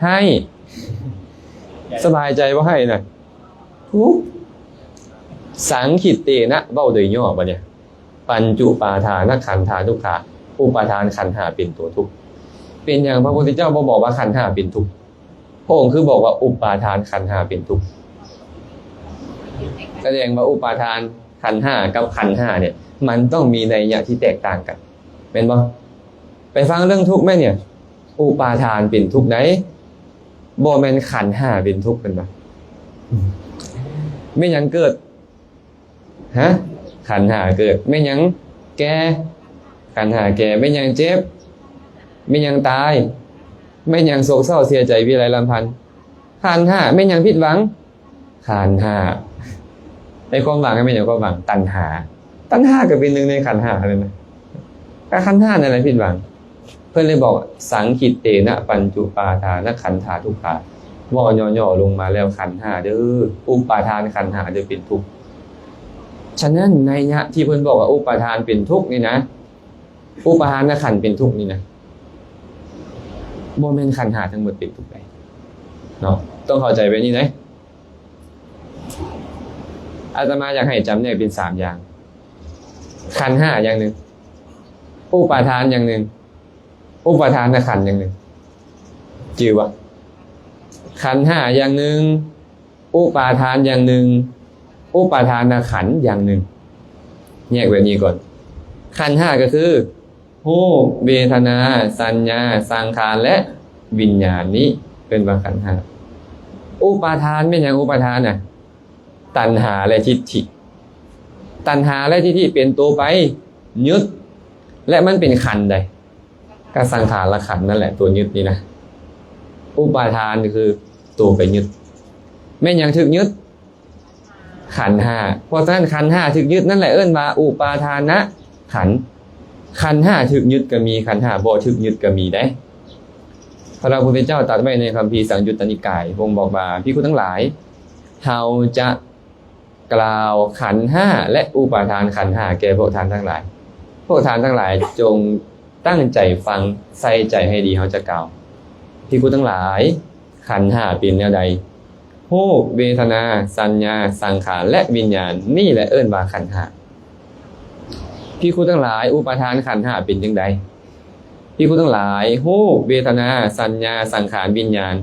ໄຫ້ ສະບາຍໃຈບໍ່ໄຫ້ນະ ທຸກ ສັງຂິເຕນະ ເວົ້າໂດຍຫຍໍ້ບາດນີ້ ປັນຈຸປາທານະຂັນທາທຸກຂາ ອຸປາທານຂັນຫ້າເປັນຕົວທຸກ. ເປັນຫຍັງພະພຸດທະເຈົ້າບໍ່ບອກວ່າຂັນຫ້າເປັນທຸກ? ພະອົງຄືບອກວ່າອຸປາທານຂັນຫ້າເປັນທຸກ? ສະແດງວ່າອຸປາທານຂັນຫ້າກັບຂັນຫ້າເນຍ ມັນຕ້ອງມີໄນຍະທີ່ແຕກຕ່າງກັນ ແມ່ນບໍ່? ໄປຟັງເລື່ອງທຸກແມ່ນຫຍັງ? ອຸປາທານເປັນທຸກໃດ໋ ບໍ່ແມ່ນຂັນຫ້າເປັນທຸກ ເພິ່ນວ່າ. ແມ່ນຫຍັງເກີດ? ຮະ? ຂັນຫ້າເກີດ. ແມ່ນຫຍັງແກ່? ຂັນຫ້າແກ່. ແມ່ນຫຍັງເຈັບ? ແມ່ນຫຍັງຕາຍ? ແມ່ນຫຍັງໂສກເສົ້າເສຍໃຈ ພິໄລລຳພັນ? ຂັນຫ້າ. ແມ່ນຫຍັງຜິດຫວັງ? ຂັນຫ້າ. ໃນຄວາມຫວັງແມ່ນຫຍັງ? ຄວາມຫວັງ ຕັນຫາ. ຕັນຫາກໍເປັນໜຶ່ງໃນຂັນຫ້ານັ້ນນະ ກໍຂັນຫ້ານັ້ນແຫຼະຜິດຫວັງ. ເພິ່ນເລີຍບອກ ສັງຂິເຕນະ ປັນຈຸປາທານະຂັນທາທຸກຂາ ເວົ້າຫຍໍ້ໆລົງມາແລ້ວ ຂັນຫ້າເດີ້ ອຸປາທານຂັນຫ້າເດີ້ເປັນທຸກ. ສະນັ້ນ ໄນຍະທີ່ເພິ່ນບອກວ່າອຸປາທານເປັນທຸກນີ້ນະ ອຸປາທານນະຂັນເປັນທຸກນີ້ນະ ບໍ່ແມ່ນຂັນຫ້າທັງໝົດເປັນທຸກໃດ໋ເນາະ ຕ້ອງເຂົ້າໃຈແບບນີ້ເດ້. ອາດຕະມາຢາກໃຫ້ຈຳແນກເປັນສາມຢ່າງ ຂັນຫ້າຢ່າງໜຶ່ງ ອຸປາທານຢ່າງໜຶ່ງ ອຸປາທານນະຂັນຢ່າງໜຶ່ງ ຈື່ບໍ່? ຂັນຫ້າຢ່າງໜຶ່ງ ອຸປາທານຢ່າງໜຶ່ງ ອຸປາທານນະຂັນຢ່າງໜຶ່ງ ແຍກແບບນີ້ກ່ອນ. ຂັນຫ້າກໍຄື ຮູບ ເວທະນາ ສັນຍາ ສັງຂານ ແລະ ວິນຍານ ນີ້ເອີ້ນວ່າຂັນຫ້າ. ອຸປາທານແມ່ນຫຍັງ? ອຸປາທານນະ ຕັນຫາ ແລະ ທິດຖິ. ຕັນຫາ ແລະ ທິດຖິເປັນໂຕໄປຍຶດ ແລະ ມັນເປັນຂັນໃດ? ກໍສັງຂານລະຂັນນັ້ນແຫຼະ ໂຕຍຶດນີ້ນະ. ອຸປາທານກໍຄືໂຕໄປຍຶດ. ແມ່ນຫຍັງຖືກຍຶດ? ຂັນຫ້າ. ເພາະສະນັ້ນ ຂັນຫ້າຖືກຍຶດນັ້ນແຫຼະເອີ້ນວ່າອຸປາທານນະຂັນ. ຂັນຫ້າຖືກຍຶດກໍມີ ຂັນຫ້າບໍ່ຖືກຍຶດກໍມີເດ້. ພະພຸດທະເຈົ້າຕັດໄວ້ໃນຄຳພີສັງຍຸດຕະນິກາຍ ພະອົງບອກວ່າ ພິກຂຸທັງຫຼາຍ ເຮົາຈະ ກ່າວຂັນຫ້າ ແລະ ອຸປາທານຂັນຫ້າແກ່ພວກທ່ານທັງຫຼາຍ. ພວກທ່ານທັງຫຼາຍຈົ່ງຕັ້ງໃຈຟັງ ໃສ່ໃຈໃຫ້ດີ ເຮົາຈະກ່າວ. ພິກຂຸທັງຫຼາຍ ຂັນຫ້າເປັນແນວໃດ? ຮູບ ເວທະນາ ສັນຍາ ສັງຂານ ແລະ ວິນຍານ ນີ້ແຫຼະເອີ້ນວ່າຂັນຫ້າ. ພິກຂຸທັງຫຼາຍ ອຸປາທານຂັນຫ້າເປັນຈັ່ງໃດ? ພິກຂຸທັງຫຼາຍ ຮູບ ເວທະນາ ສັນຍາ ສັງຂານ ວິນຍານ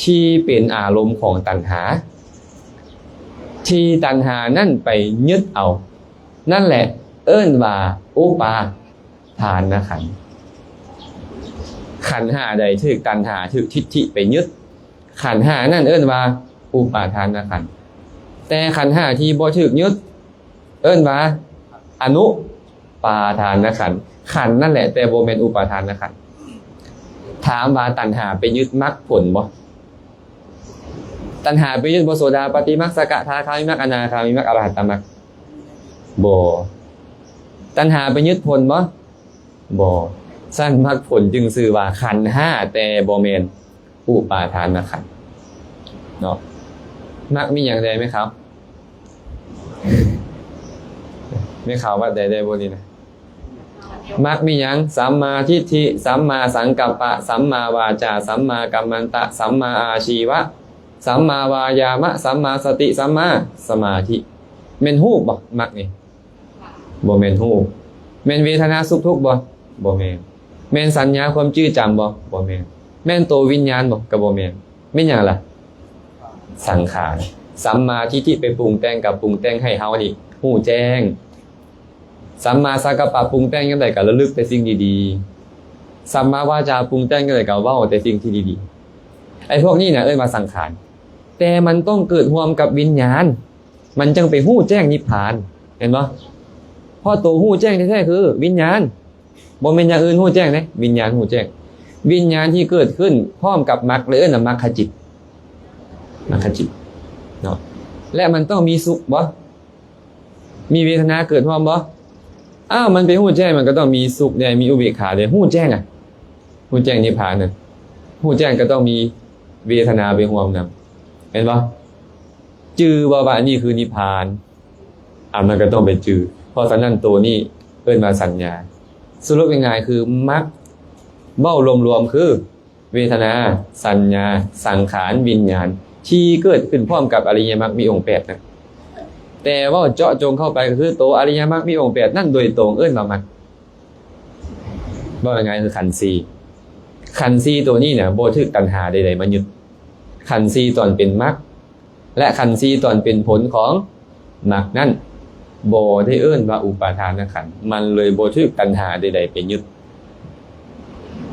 ທີ່ເປັນອາລົມຂອງຕັນຫາ ທີ່ຕັນຫານັ້ນໄປຍຶດເອົາ ນັ້ນແຫຼະເອີ້ນວ່າອຸປາທານນະຂັນ. ຂັນຫ້າໃດຖືກຕັນຫາ ຖືກທິດຖິໄປຍຶດ ຂັນຫ້ານັ້ນເອີ້ນວ່າອຸປາທານນະຂັນ. ແຕ່ຂັນຫ້າທີ່ບໍ່ຖືກຍຶດ ເອີ້ນວ່າອະນຸປາທານນະຂັນ. ຂັນນັ້ນແຫຼະ ແຕ່ບໍ່ແມ່ນອຸປາທານນະຂັນ. ຖາມວ່າຕັນຫາໄປຍຶດມັກຜົນບໍ່? ຕັນຫາໄປຍຶດບໍ່? ໂສດາປັດຕິມັກ ສະກະທາຄາມິມັກ ອະນາຄາມິມັກ ອະລະຫັດຕະມັກ ບໍ່. ຕັນຫາໄປຍຶດຜົນບໍ່? ບໍ່. ຊັ້ນມັກຜົນຈຶ່ງຊື່ວ່າຂັນຫ້າ ແຕ່ບໍ່ແມ່ນ ອຸປາທານນະຂັນເນາະ. ມັກມີຫຍັງແດ່ແມ່ຂາວ? ແມ່ຂາວວັດໃດໄດ້ບໍ່ນີ້ນະ? ມັກມີຫຍັງ? ສຳມາທິດຖິ ສຳມາສັງກັບປະ ສຳມາວາຈາ ສຳມາກັມມັນຕະ ສຳມາອາຊີວະ ສຳມາວາຍາມະ ສຳມາສະຕິ ສຳມາສະມາທິ. ແມ່ນຮູບບໍ່ ມັກນີ້? ບໍ່ແມ່ນຮູບ. ແມ່ນເວທະນາສຸກທຸກບໍ່? ບໍ່ແມ່ນ. ແມ່ນສັນຍາຄວາມຈື່ຈຳບໍ່? ບໍ່ແມ່ນ. ແມ່ນໂຕວິນຍານບໍ່? ກໍບໍ່ແມ່ນ. ແມ່ນຫຍັງລະ? ສັງຂານ. ສຳມາທິດຖິໄປປຸງແຕ່ງ ກໍປຸງແຕ່ງໃຫ້ເຮົານີ້ຮູ້ແຈ້ງ. ສຳມາສັງກັບປະປຸງແຕ່ງຈັ່ງໃດ ກໍລະລຶກແຕ່ສິ່ງດີໆ. ສຳມາວາຈາປຸງແຕ່ງຈັ່ງໃດ ກໍເວົ້າແຕ່ສິ່ງທີ່ດີໆ. ໄອ້ພວກນີ້ນະເອີ້ນວ່າສັງຂານ. ແຕ່ມັນຕ້ອງເກີດຮ່ວມກັບວິນຍານ ມັນຈັ່ງໄປຮູ້ແຈ້ງນິບພານ ເຫັນບໍ່? ເພາະໂຕຮູ້ແຈ້ງແທ້ໆຄືວິນຍານ ບໍ່ແມ່ນຢ່າງອື່ນຮູ້ແຈ້ງເດ້ ວິນຍານຮູ້ແຈ້ງ. ວິນຍານທີ່ເກີດຂຶ້ນພ້ອມກັບມັກ ເອີ້ນວ່າມັກຂະຈິດ ມັກຂະຈິດເນາະ. ແລະມັນຕ້ອງມີສຸກບໍ່? ມີເວທະນາເກີດຮ່ວມບໍ່? ອ້າວ ມັນໄປຮູ້ແຈ້ງ ມັນກໍຕ້ອງມີສຸກແດ່ ມີອຸເບກຂາແດ່ ຮູ້ແຈ້ງອະ ຮູ້ແຈ້ງນິບພານນະ ຮູ້ແຈ້ງກໍຕ້ອງມີເວທະນາໄປຮ່ວມນຳ ເຫັນບໍ່? ຈື່ບໍ່ວ່າອັນນີ້ຄືນິບພານ? ອາ ມັນກໍຕ້ອງໄປຈື່. ເພາະສະນັ້ນໂຕນີ້ເອີ້ນວ່າສັນຍາ. ສະຫຼຸບງ່າຍໆຄືມັກ ເວົ້າລວມໆຄືເວທະນາ ສັນຍາ ສັງຂານ ວິນຍານ ທີ່ເກີດຂຶ້ນພ້ອມກັບອະລິຍະມັກມີອົງແປດນະ. ແຕ່ເວົ້າເຈາະຈົງເຂົ້າໄປກໍຄືໂຕອະລິຍະມັກມີອົງແປດນັ້ນໂດຍຕົງເອີ້ນວ່າມັກ. ເວົ້າງ່າຍໆຄືຂັນສີ່. ຂັນສີ່ໂຕນີ້ນະ ບໍ່ຖືກຕັນຫາໃດໆມາຍຶດ. ຂັນສີ່ຕອນເປັນມັກ ແລະ ຂັນສີ່ຕອນເປັນຜົນຂອງມັກນັ້ນ ບໍ່ໄດ້ເອີ້ນວ່າອຸປາທານນະຂັນ ມັນເລີຍບໍ່ຖືກຕັນຫາໃດໆໄປຍຶດ.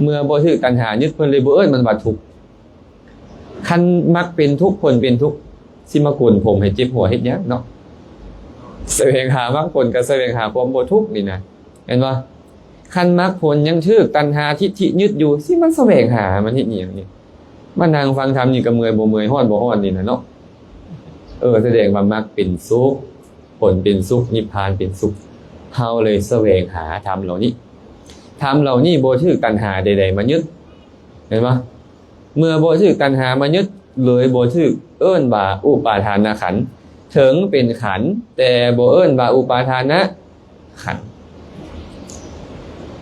ເມື່ອບໍ່ຖືກຕັນຫາຍຶດ ເພິ່ນເລີຍບໍ່ເອີ້ນມັນວ່າທຸກ. ຄັນມັກເປັນທຸກ ຜົນເປັນທຸກ ຊິມາໂກນຜົມໃຫ້ເຈັບຫົວເຮັດຫຍັງເນາະ? ສະແຫວງຫາມັກຜົນ ກໍສະແຫວງຫາຄວາມບໍ່ທຸກນີ້ນະ ແມ່ນບໍ່? ຄັນມັກຜົນຍັງຖືກຕັນຫາທິດຖິຍຶດຢູ່ ຊິມາສະແຫວງຫາມັນເຮັດຫຍັງນີ້? ມານັ່ງຟັງທຳນີ້ກໍເມື່ອຍບໍ່ເມື່ອຍ ຮ້ອນບໍ່ຮ້ອນນີ້ນະເນາະ. ເອີ ສະແດງວ່າມັກເປັນສຸກ ຜົນເປັນສຸກ ນິບພານເປັນສຸກ ເຮົາເລີຍສະແຫວງຫາທຳເຫຼົ່ານີ້. ທຳເຫຼົ່ານີ້ບໍ່ຖືກຕັນຫາໃດໆມາຍຶດ ແມ່ນບໍ່? ເມື່ອບໍ່ຖືກຕັນຫາມາຍຶດ ເລີຍບໍ່ຖືກເອີ້ນວ່າອຸປາທານນະຂັນ ເຖິງເປັນຂັນ ແຕ່ບໍ່ເອີ້ນວ່າອຸປາທານນະຂັນ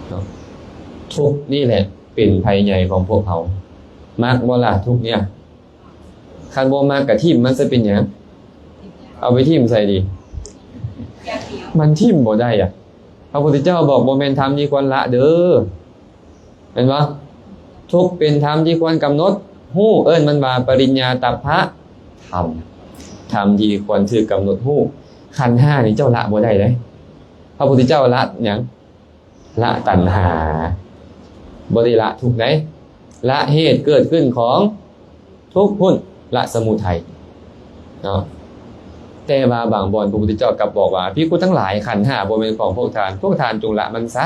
ເນາະ. ທຸກນີ້ແຫຼະເປັນໄພໃຫຍ່ຂອງພວກເຮົາ. ມັກບໍ່ລະທຸກນີ້? ຄັນບໍ່ມັກກະຖິ້ມມັນຊະ ເປັນຫຍັງ? ເອົາໄປຖິ້ມໃສດີ? ມັນຖິ້ມບໍ່ໄດ້ອະ. ພະພຸດທະເຈົ້າບອກ ບໍ່ແມ່ນທຳທີ່ຄວນລະເດີ ແມ່ນບໍ່? ທຸກເປັນທຳທີ່ຄວນກຳນົດຮູ້ ເອີ້ນມັນວ່າປະລິນຍາຕັບພະທຳ ທຳທີ່ຄວນຖືກກຳນົດຮູ້. ຂັນຫ້ານີ້ເຈົ້າລະບໍ່ໄດ້ເດ້. ພະພຸດທະເຈົ້າລະຫຍັງ? ລະຕັນຫາ ບໍ່ໄດ້ລະທຸກໃດ ລະເຫດເກີດຂຶ້ນຂອງທຸກພຸ້ນ ລະສະມຸໄທເນາະ. ແຕ່ວ່າບາງບ່ອນພະພຸດທະເຈົ້າກັບບອກວ່າ ພິກຂຸທັງຫຼາຍ ຂັນຫ້າບໍ່ແມ່ນຂອງພວກທ່ານ ພວກທ່ານຈົ່ງລະມັນຊະ.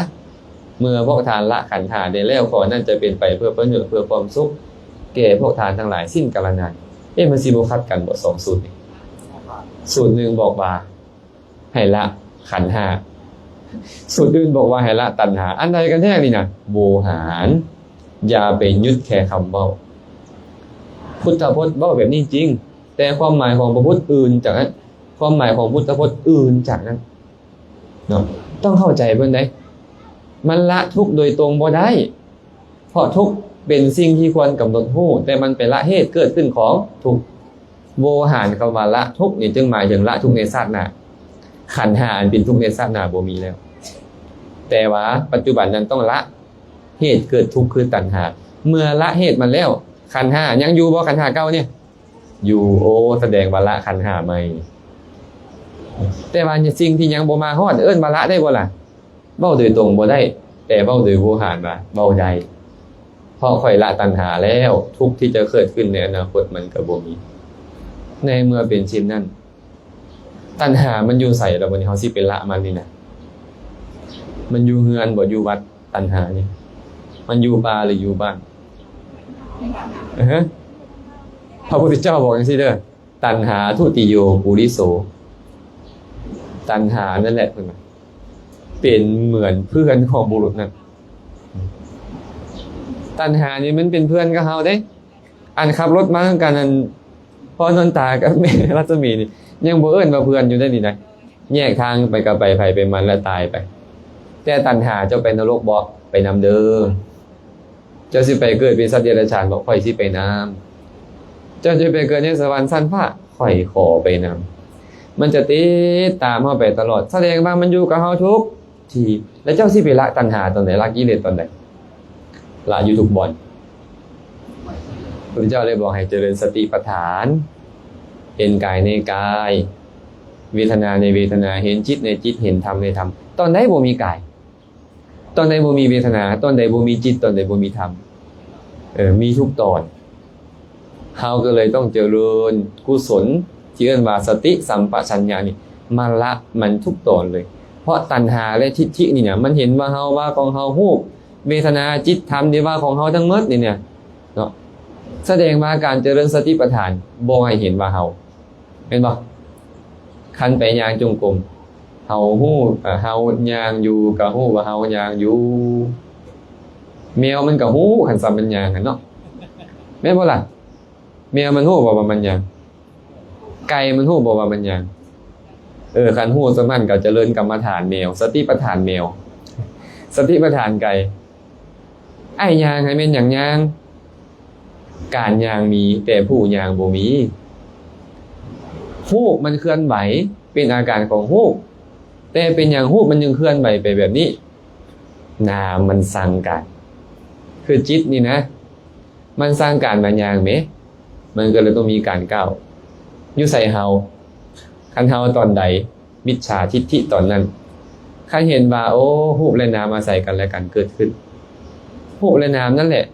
ເມື່ອພວກທ່ານລະຂັນຫ້າໄດ້ແລ້ວ ຂໍ້ນັ້ນຈະເປັນໄປເພື່ອປະໂຫຍດ ເພື່ອຄວາມສຸກແກ່ພວກທ່ານທັງຫຼາຍສິ້ນກາລະນານ. ເອະ ມັນຊິບໍ່ຂັດກັນບໍ່ ສອງສູດນີ້? ສູດໜຶ່ງບອກວ່າ ໃຫ້ລະຂັນຫ້າ ສູດອື່ນບອກວ່າໃຫ້ລະຕັນຫາ ອັນໃດກັນແທ້ນີ້ນະ? ໂວຫານ ຢ່າໄປຍຶດແຄ່ຄຳເວົ້າ. ພຸດທະພົດເວົ້າແບບນີ້ຈິງ ແຕ່ຄວາມໝາຍຂອງພະພຸດອື່ນຈາກນັ້ນ ຄວາມໝາຍຂອງພຸດທະພົດອື່ນຈາກນັ້ນເນາະ. ຕ້ອງເຂົ້າໃຈເພິ່ນເດ້ ມັນລະທຸກໂດຍຕົງບໍ່ໄດ້. ເພາະທຸກເປັນສິ່ງທີ່ຄວນກຳນົດຮູ້ ແຕ່ມັນໄປລະເຫດເກີດຂຶ້ນຂອງທຸກ. ໂວຫານຄຳວ່າລະທຸກນີ້ ຈຶ່ງໝາຍເຖິງລະທຸກໃນຊາດໜ້າ. ຂັນຫ້າອັນເປັນທຸກໃນຊາດໜ້າບໍ່ມີແລ້ວ ແຕ່ວ່າປັດຈຸບັນນັ້ນຕ້ອງລະເຫດເກີດທຸກຄືຕັນຫາ. ເມື່ອລະເຫດມັນແລ້ວ ຂັນຫ້າຍັງຢູ່ບໍ່? ຂັນຫ້າເກົ່ານີ້ຢູ່. ໂອ້ ສະແດງວ່າລະຂັນຫ້າໃໝ່. ແຕ່ວ່າສິ່ງທີ່ຍັງບໍ່ມາຮອດ ເອີ້ນວ່າລະໄດ້ບໍ່ລະ? ເວົ້າໂດຍຕົງບໍ່ໄດ້, ແຕ່ເວົ້າໂດຍຫູຫານວ່າເວົ້າໄດ້. ເພາະຂ້ອຍລະຕັນຫາແລ້ວ, ທຸກທີ່ຈະເກີດຂຶ້ນໃນອະນາຄົດມັນກໍບໍ່ມີ. ໃນເມື່ອເປັນເຊັ່ນນັ້ນ, ຕັນຫາມັນຢູ່ໃສລະ? ບັດນີ້ເຮົາຊິໄປລະມັນນີ້ນະ, ມັນຢູ່ເຮືອນບໍ່? ຢູ່ວັດ? ຕັນຫານີ້ ມັນຢູ່ປ່າຫຼືຢູ່ບ້ານ? ເອີ ພະພຸດທະເຈົ້າບອກຈັ່ງຊີ້ເດີ, ຕັນຫາທຸຕິໂຍປຸລິໂສ. ຕັນຫານັ້ນແຫຼະ ເພິ່ນວ່າ ເປັນເໝືອນເພື່ອນຂອງບຸລຸດນັ້ນ. ຕັນຫານີ້ມັນເປັນເພື່ອນກັບເຮົາເດ້. ອັນຂັບລົດມານຳກັນ ອັນ ພໍ່ນນຕາກັບແມ່ລັດສະໝີນີ້ ຍັງບໍ່ເອີ້ນວ່າເພື່ອນຢູ່ເດ້ນີ້ນະ. ແຍກທາງໄປກໍໄປໃຜໄປມັນ ແລະ ຕາຍໄປ. ແຕ່ຕັນຫາ ເຈົ້າໄປນະລົກບໍ່? ໄປນຳເດີ. ເຈົ້າຊິໄປເກີດເປັນສັດເດຍລະສານບໍ່? ຂ້ອຍຊິໄປນຳ. ເຈົ້າຊິໄປເກີດໃນສະຫວັນຊັ້ນຟ້າ? ຂ້ອຍຂໍໄປນຳ. ມັນຈະຕິດຕາມເຮົາໄປຕະຫຼອດ. ສະແດງວ່າມັນຢູ່ກັບເຮົາທຸກ ທີ່ ແລ້ວເຈົ້າຊິໄປລະຕັນຫາຕອນໃດ? ລະກິເລດຕອນໃດ? ລະຢູ່ທຸກບ່ອນ. ພະພຸດທະເຈົ້າເລີຍບອກໃຫ້ເຈະເລີນສະຕິປະທານ, ເຫັນກາຍໃນກາຍ, ເວທະນາໃນເວທະນາ, ເຫັນຈິດໃນຈິດ, ເຫັນທຳໃນທຳ. ຕອນໃດບໍ່ມີກາຍ? ຕອນໃດບໍ່ມີເວທະນາ? ຕອນໃດບໍ່ມີຈິດ? ຕອນໃດບໍ່ມີທຳ? ເອີ ມີທຸກຕອນ. ເຮົາກໍເລີຍຕ້ອງຈະເລີນກຸສົນທີ່ເອີ້ນວ່າສະຕິສຳປະຊັນຍະນີ້ ມາລະມັນທຸກຕອນເລີຍ. ເພາະຕັນຫາ ແລະ ທິດຖິນີ້ນະ ມັນເຫັນວ່າເຮົາ ວ່າຂອງເຮົາ, ຮູບ, ເວທະນາ, ຈິດ, ທຳ ນີ້ວ່າຂອງເຮົາທັງໝົດນີ້ນະເນາະ. ສະແດງວ່າການຈະເລີນສະຕິປະທານບໍ່ໃຫ້ເຫັນວ່າເຮົາ. ແມ່ນບໍ່? ຄັນໄປຍ່າງຈົງກົມ ເຮົາຮູ້ ເຮົາຍ່າງຢູ່ ກໍຮູ້ວ່າເຮົາຍ່າງຢູ່. ແມວມັນກໍຮູ້ ຄັນຊ້ຳມັນຍ່າງຫັ້ນເນາະ. ແມ່ນບໍ່ລະ? ແມວມັນຮູ້ບໍ່ວ່າມັນຍ່າງ? ໄກ່ມັນຮູ້ບໍ່ວ່າມັນຍ່າງ? ເອີ ຄັນຮູ້ສ່ຳນັ້ນກໍຈະເລີນກຳມະຖານແມວ, ສະຕິປະທານແມວ, ສະຕິປະທານໄກ່. ອ້າຍຍ່າງຫັ້ນແມ່ນຫຍັງຍ່າງ? ການຍ່າງມີ ແຕ່ຜູ້ຍ່າງບໍ່ມີ. ຮູບມັນເຄື່ອນໄຫວ ເປັນອາການຂອງຮູບ, ແຕ່ເປັນຫຍັງຮູບມັນຈຶ່ງເຄື່ອນໄຫວໄປແບບນີ້? ນາມມັນສັ່ງການ. ຄືຈິດນີ້ນະ ມັນສັ່ງການມາຍ່າງເມ, ມັນກໍເລີຍຕ້ອງມີການກ້າວ. ຢູ່ໃສເຮົາ? ຄັນເຮົາຕອນໃດ ມິດສາທິດຖິຕອນນັ້ນ. ຄັນເຫັນວ່າ ໂອ້ ຮູບ ແລະ ນາມອາໄສກັນ ແລະ ກັນເກີດຂຶ້ນ, ຮູບ ແລະ ນາມນັ້ນແຫຼະ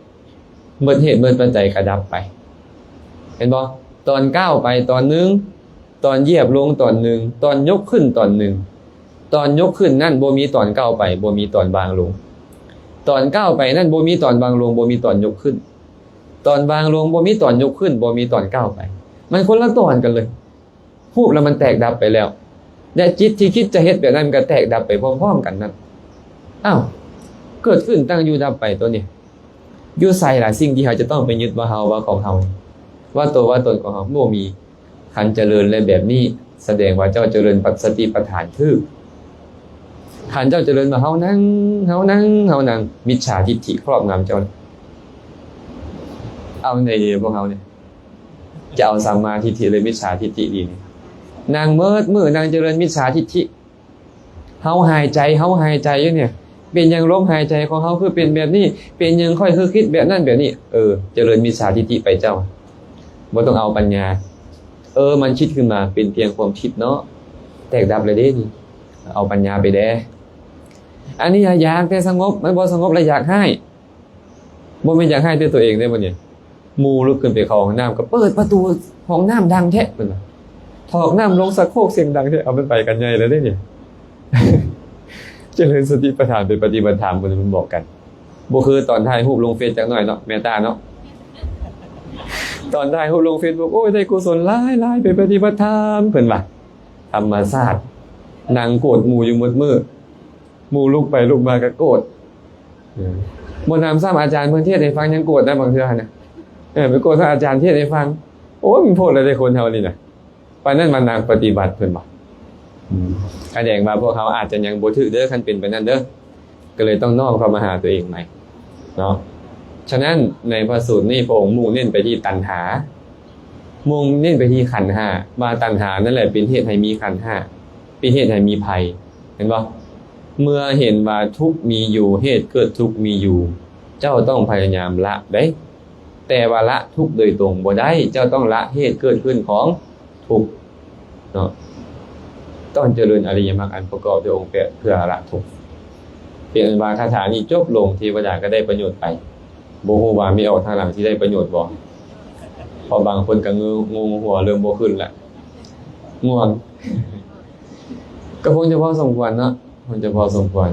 ໝົດເຫດໝົດປັດໄຈກໍດັບໄປ. ເຫັນບໍ່? ຕອນກ້າວໄປຕອນໜຶ່ງ, ຕອນຢຽບລົງຕອນໜຶ່ງ, ຕອນຍົກຂຶ້ນຕອນໜຶ່ງ. ຕອນຍົກຂຶ້ນນັ້ນບໍ່ມີຕອນກ້າວໄປ, ບໍ່ມີຕອນວາງລົງ. ຕອນກ້າວໄປນັ້ນບໍ່ມີຕອນວາງລົງ, ບໍ່ມີຕອນຍົກຂຶ້ນ. ຕອນວາງລົງບໍ່ມີຕອນຍົກຂຶ້ນ, ບໍ່ມີຕອນກ້າວໄປ. ມັນຄົນລະຕອນກັນເລີຍ. ຮູບລະມັນແຕກດັບໄປແລ້ວ ແລະ ຈິດທີ່ຄິດຈະເຮັດແບບນັ້ນມັນກໍແຕກດັບໄປພ້ອມໆກັນນັ້ນ. ອ້າວ ເກີດຂຶ້ນ ຕັ້ງຢູ່ ດັບໄປ ຕົວນີ້. ຢູ່ໃສລະ ສິ່ງທີ່ເຮົາຈະຕ້ອງໄປຍຶດວ່າເຮົາ ວ່າຂອງເຮົາ ວ່າໂຕວ່າຕົນຂອງເຮົາ? ບໍ່ມີ. ຄັນຈະເລີນແລະແບບນີ້ ສະແດງວ່າເຈົ້າຈະເລີນປັດສະຕິປະທານຖືກ. ຄັນເຈົ້າຈະເລີນວ່າເຮົານັ່ງ ເຮົານັ່ງ ເຮົານັ່ງ ມິດສາທິດຖິຄອບງຳເຈົ້າ. ເອົາໃດດີພວກເຮົານີ້? ຈະເອົາສຳມາທິດຖິ ຫຼື ມິດສາທິດຖິດີນີ້? ນັ່ງໝົດມື້ ນັ່ງຈະເລີນມິດສາທິດຖິ. ເຮົາຫາຍໃຈ ເຮົາຫາຍໃຈຢູ່ນີ້. ເປັນຫຍັງລົມຫາຍໃຈຂອງເຮົາຄືເປັນແບບນີ້? ເປັນຫຍັງຂ້ອຍຄືຄິດແບບນັ້ນແບບນີ້? ເອີ ຈະເລີນມິດສາທິດຖິໄປເຈົ້າ. ບໍ່ຕ້ອງເອົາປັນຍາ. ເອີ ມັນຄິດຂຶ້ນມາ ເປັນພຽງຄວາມຄິດເນາະ. ແຕກດັບແລ້ວເດ້ນີ້. ເອົາປັນຍາໄປແດ່. ອັນນີ້ຢາກແຕ່ສະຫງົບ, ມັນບໍ່ສະຫງົບແລ້ວຢາກຮ້າຍ. ບໍ່ແມ່ນຢາກຮ້າຍແຕ່ຕົວເອງເດ້ບັດນີ້. ໝູ່ລຸກຂຶ້ນໄປເຂົ້າຫ້ອງນ້ຳ ກໍເປີດປະຕູຫ້ອງນ້ຳດັງແທ້ ເພິ່ນວ່າ. ຖອກນ້ຳລົງຊັກໂຄກສຽງດັງແທ້. ເອົາ ມັນໄປກັນໃຫຍ່ແລ້ວເດ້ນີ້. ຈະເລີນສະຕິປະທານໄປປະຕິບັດທຳ ເພິ່ນບອກກັນ. ບໍ່ຄືຕອນຖ່າຍຮູບລົງເຟສຈັກໜ້ອຍເນາະ ແມ່ຕາເນາະ. ຕອນຖ່າຍຮູບລົງເຟສບຸກ ໂອ້ຍ ໄດ້ກຸສົນຫຼາຍໆ ໄປປະຕິບັດທຳ ເພິ່ນວ່າ. ທຳມະຊາດ ນັ່ງໂກດໝູ່ຢູ່ໝົດມື້. ໝູ່ລຸກໄປລຸກມາກໍໂກດ. ເອີ ບໍ່ນຳຊ້ຳ ອາຈານເພິ່ນເທດໃຫ້ຟັງຍັງໂກດນະ ບາງເທື່ອຫັ້ນນະ. ເອີ ໄປໂກດໃສ່ອາຈານເທດໃຫ້ຟັງ. ໂອ້ຍ ມັນໂພດແລ້ວເດ້ຄົນເຮົານີ້ນະ. ປານນັ້ນວ່ານັກປະຕິບັດ ເພິ່ນວ່າ. ອືມ ສະແດງວ່າພວກເຮົາອາດຈະຍັງບໍ່ຖືກເດີ ຄັນເປັນໄປນັ້ນເດີ. ກໍເລີຍຕ້ອງນ້ອມເຂົ້າມາຫາຕົວເອງໃໝ່ເນາະ. ສະນັ້ນໃນພະສູດນີ້ ພະອົງມຸ່ງເນັ້ນໄປທີ່ຕັນຫາ, ມຸ່ງເນັ້ນໄປທີ່ຂັນຫ້າ ວ່າຕັນຫານັ້ນແຫຼະເປັນເຫດໃຫ້ມີຂັນຫ້າ ເປັນເຫດໃຫ້ມີໄພ. ເຫັນບໍ່? ເມື່ອເຫັນວ່າທຸກມີຢູ່, ເຫດເກີດທຸກມີຢູ່, ເຈົ້າຕ້ອງພະຍາຍາມລະເດ້. ແຕ່ວ່າລະທຸກໂດຍຕົງບໍ່ໄດ້, ເຈົ້າຕ້ອງລະເຫດເກີດຂຶ້ນຂອງທຸກເນາະ. ຕ້ອງເຈະເລີນອະລິຍະມັກອັນປະກອບດ້ວຍອົງແປດເພື່ອລະທຸກ. ເປັນອັນວ່າຄາຖານີ້ຈົບລົງ, ເທວະດາກໍໄດ້ປະໂຫຍດໄປ. ບໍ່ຮູ້ວ່າມີອອກທາງຫຼັງຊິໄດ້ປະໂຫຍດບໍ່? ເພາະບາງຄົນກໍງ- ງົງຫົວເລີ່ມບໍ່ຂຶ້ນລະ. ງ່ວງ. ກໍຄົງຈະພໍສົມຄວນເນາະ, ຄົງຈະພໍສົມຄວນ.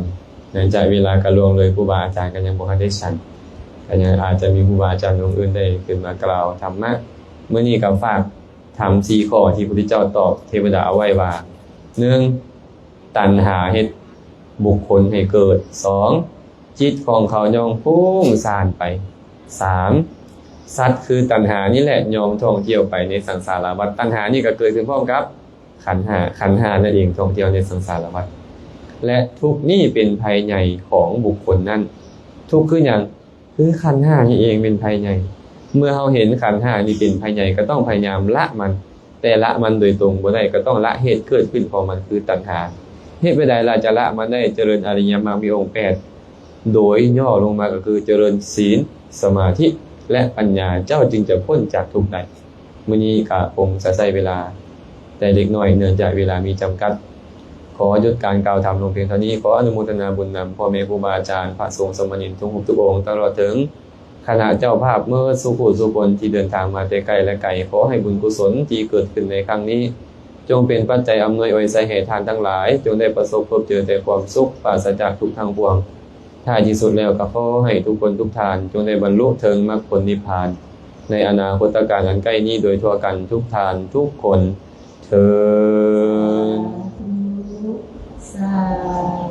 ເນື່ອງຈາກເວລາກໍລ່ວງເລີຍ, ຄູບາອາຈານກໍຍັງບໍ່ທັນໄດ້ສັນ, ກໍຍັງອາດຈະມີຄູບາອາຈານອົງອື່ນໄດ້ຂຶ້ນມາກ່າວທຳມະ. ມື້ນີ້ກໍຝາກທຳສີ່ຂໍ້ທີ່ພະພຸດທະເຈົ້າຕອບເທວະດາເອົາໄວ້ວ່າ, ໜຶ່ງ ຕັນຫາເຮັດບຸກຄົນໃຫ້ເກີດ, ສອງ ຈິດຂອງເຂົາຍ່ອມຟຸ້ງສ້ານໄປ, ສາມ ສັດຄືຕັນຫານີ້ແຫຼະຍ່ອມທ່ອງທ່ຽວໄປໃນສັງສາລະວັດ. ຕັນຫານີ້ກໍເກີດຂຶ້ນພ້ອມກັບຂັນຫ້າ, ຂັນຫ້ານັ້ນເອງທ່ອງທ່ຽວໃນສັງສາລະວັດ. ແລະ ທຸກນີ້ເປັນໄພໃຫຍ່ຂອງບຸກຄົນນັ້ນ. ທຸກຄືຫຍັງ? ຄືຂັນຫ້ານີ້ເອງເປັນໄພໃຫຍ່. ເມື່ອເຮົາເຫັນຂັນຫ້ານີ້ເປັນໄພໃຫຍ່ ກໍຕ້ອງພະຍາຍາມລະມັນ, ແຕ່ລະມັນໂດຍຕົງບໍ່ໄດ້, ກໍຕ້ອງລະເຫດເກີດຂຶ້ນຂອງມັນ ຄືຕັນຫາ. ເຮັດແນວໃດລະຈະລະມັນໄດ້? ເຈະເລີນອະລິຍະມັກມີອົງແປດ, ໂດຍຫຍໍ້ລົງມາກໍຄືເຈະເລີນສີນ, ສະມາທິ ແລະ ປັນຍາ, ເຈົ້າຈຶ່ງຈະພົ້ນຈາກທຸກໄດ້. ມື້ນີ້ກະຄົງຈະໃຊ້ເວລາແຕ່ເລັກນ້ອຍ ເນື່ອງຈາກເວລາມີຈຳກັດ. ຂໍຢຸດການກ່າວທຳລົງພຽງເທົ່ານີ້. ຂໍອະນຸໂມທະນາບຸນນຳພໍ່ແມ່ຄູບາອາຈານ, ພະສົງສາມະເນນທຸກຮູບທຸກອົງ, ຕະຫຼອດເຖິງຄະນະເຈົ້າພາບເໝິດສູ່ຜູ້ສູ່ຄົນທີ່ເດີນທາງມາແຕ່ໃກ້ ແລະ ໄກ. ຂໍໃຫ້ບຸນກຸສົນທີ່ເກີດຂຶ້ນໃນຄັ້ງນີ້ ຈົ່ງເປັນປັດໄຈອຳນວຍອວຍໄຊໃຫ້ທ່ານທັງຫຼາຍ ຈົ່ງໄດ້ປະສົບພົບເຈີແຕ່ຄວາມສຸກ ປາສະຈາກທຸກທັງປວງ. ທ້າຍທີ່ສຸດແລ້ວກໍຂໍໃຫ້ທຸກຄົນທຸກທ່ານ ຈົ່ງໄດ້ບັນລຸເຖິງມັກຜົນນິບພານ ໃນອະນາຄົດຕະການອັນໃກ້ນີ້ໂດຍທົ່ວກັນທຸກທ່ານທຸກຄົນເທີ້ນ. ສາທຸ.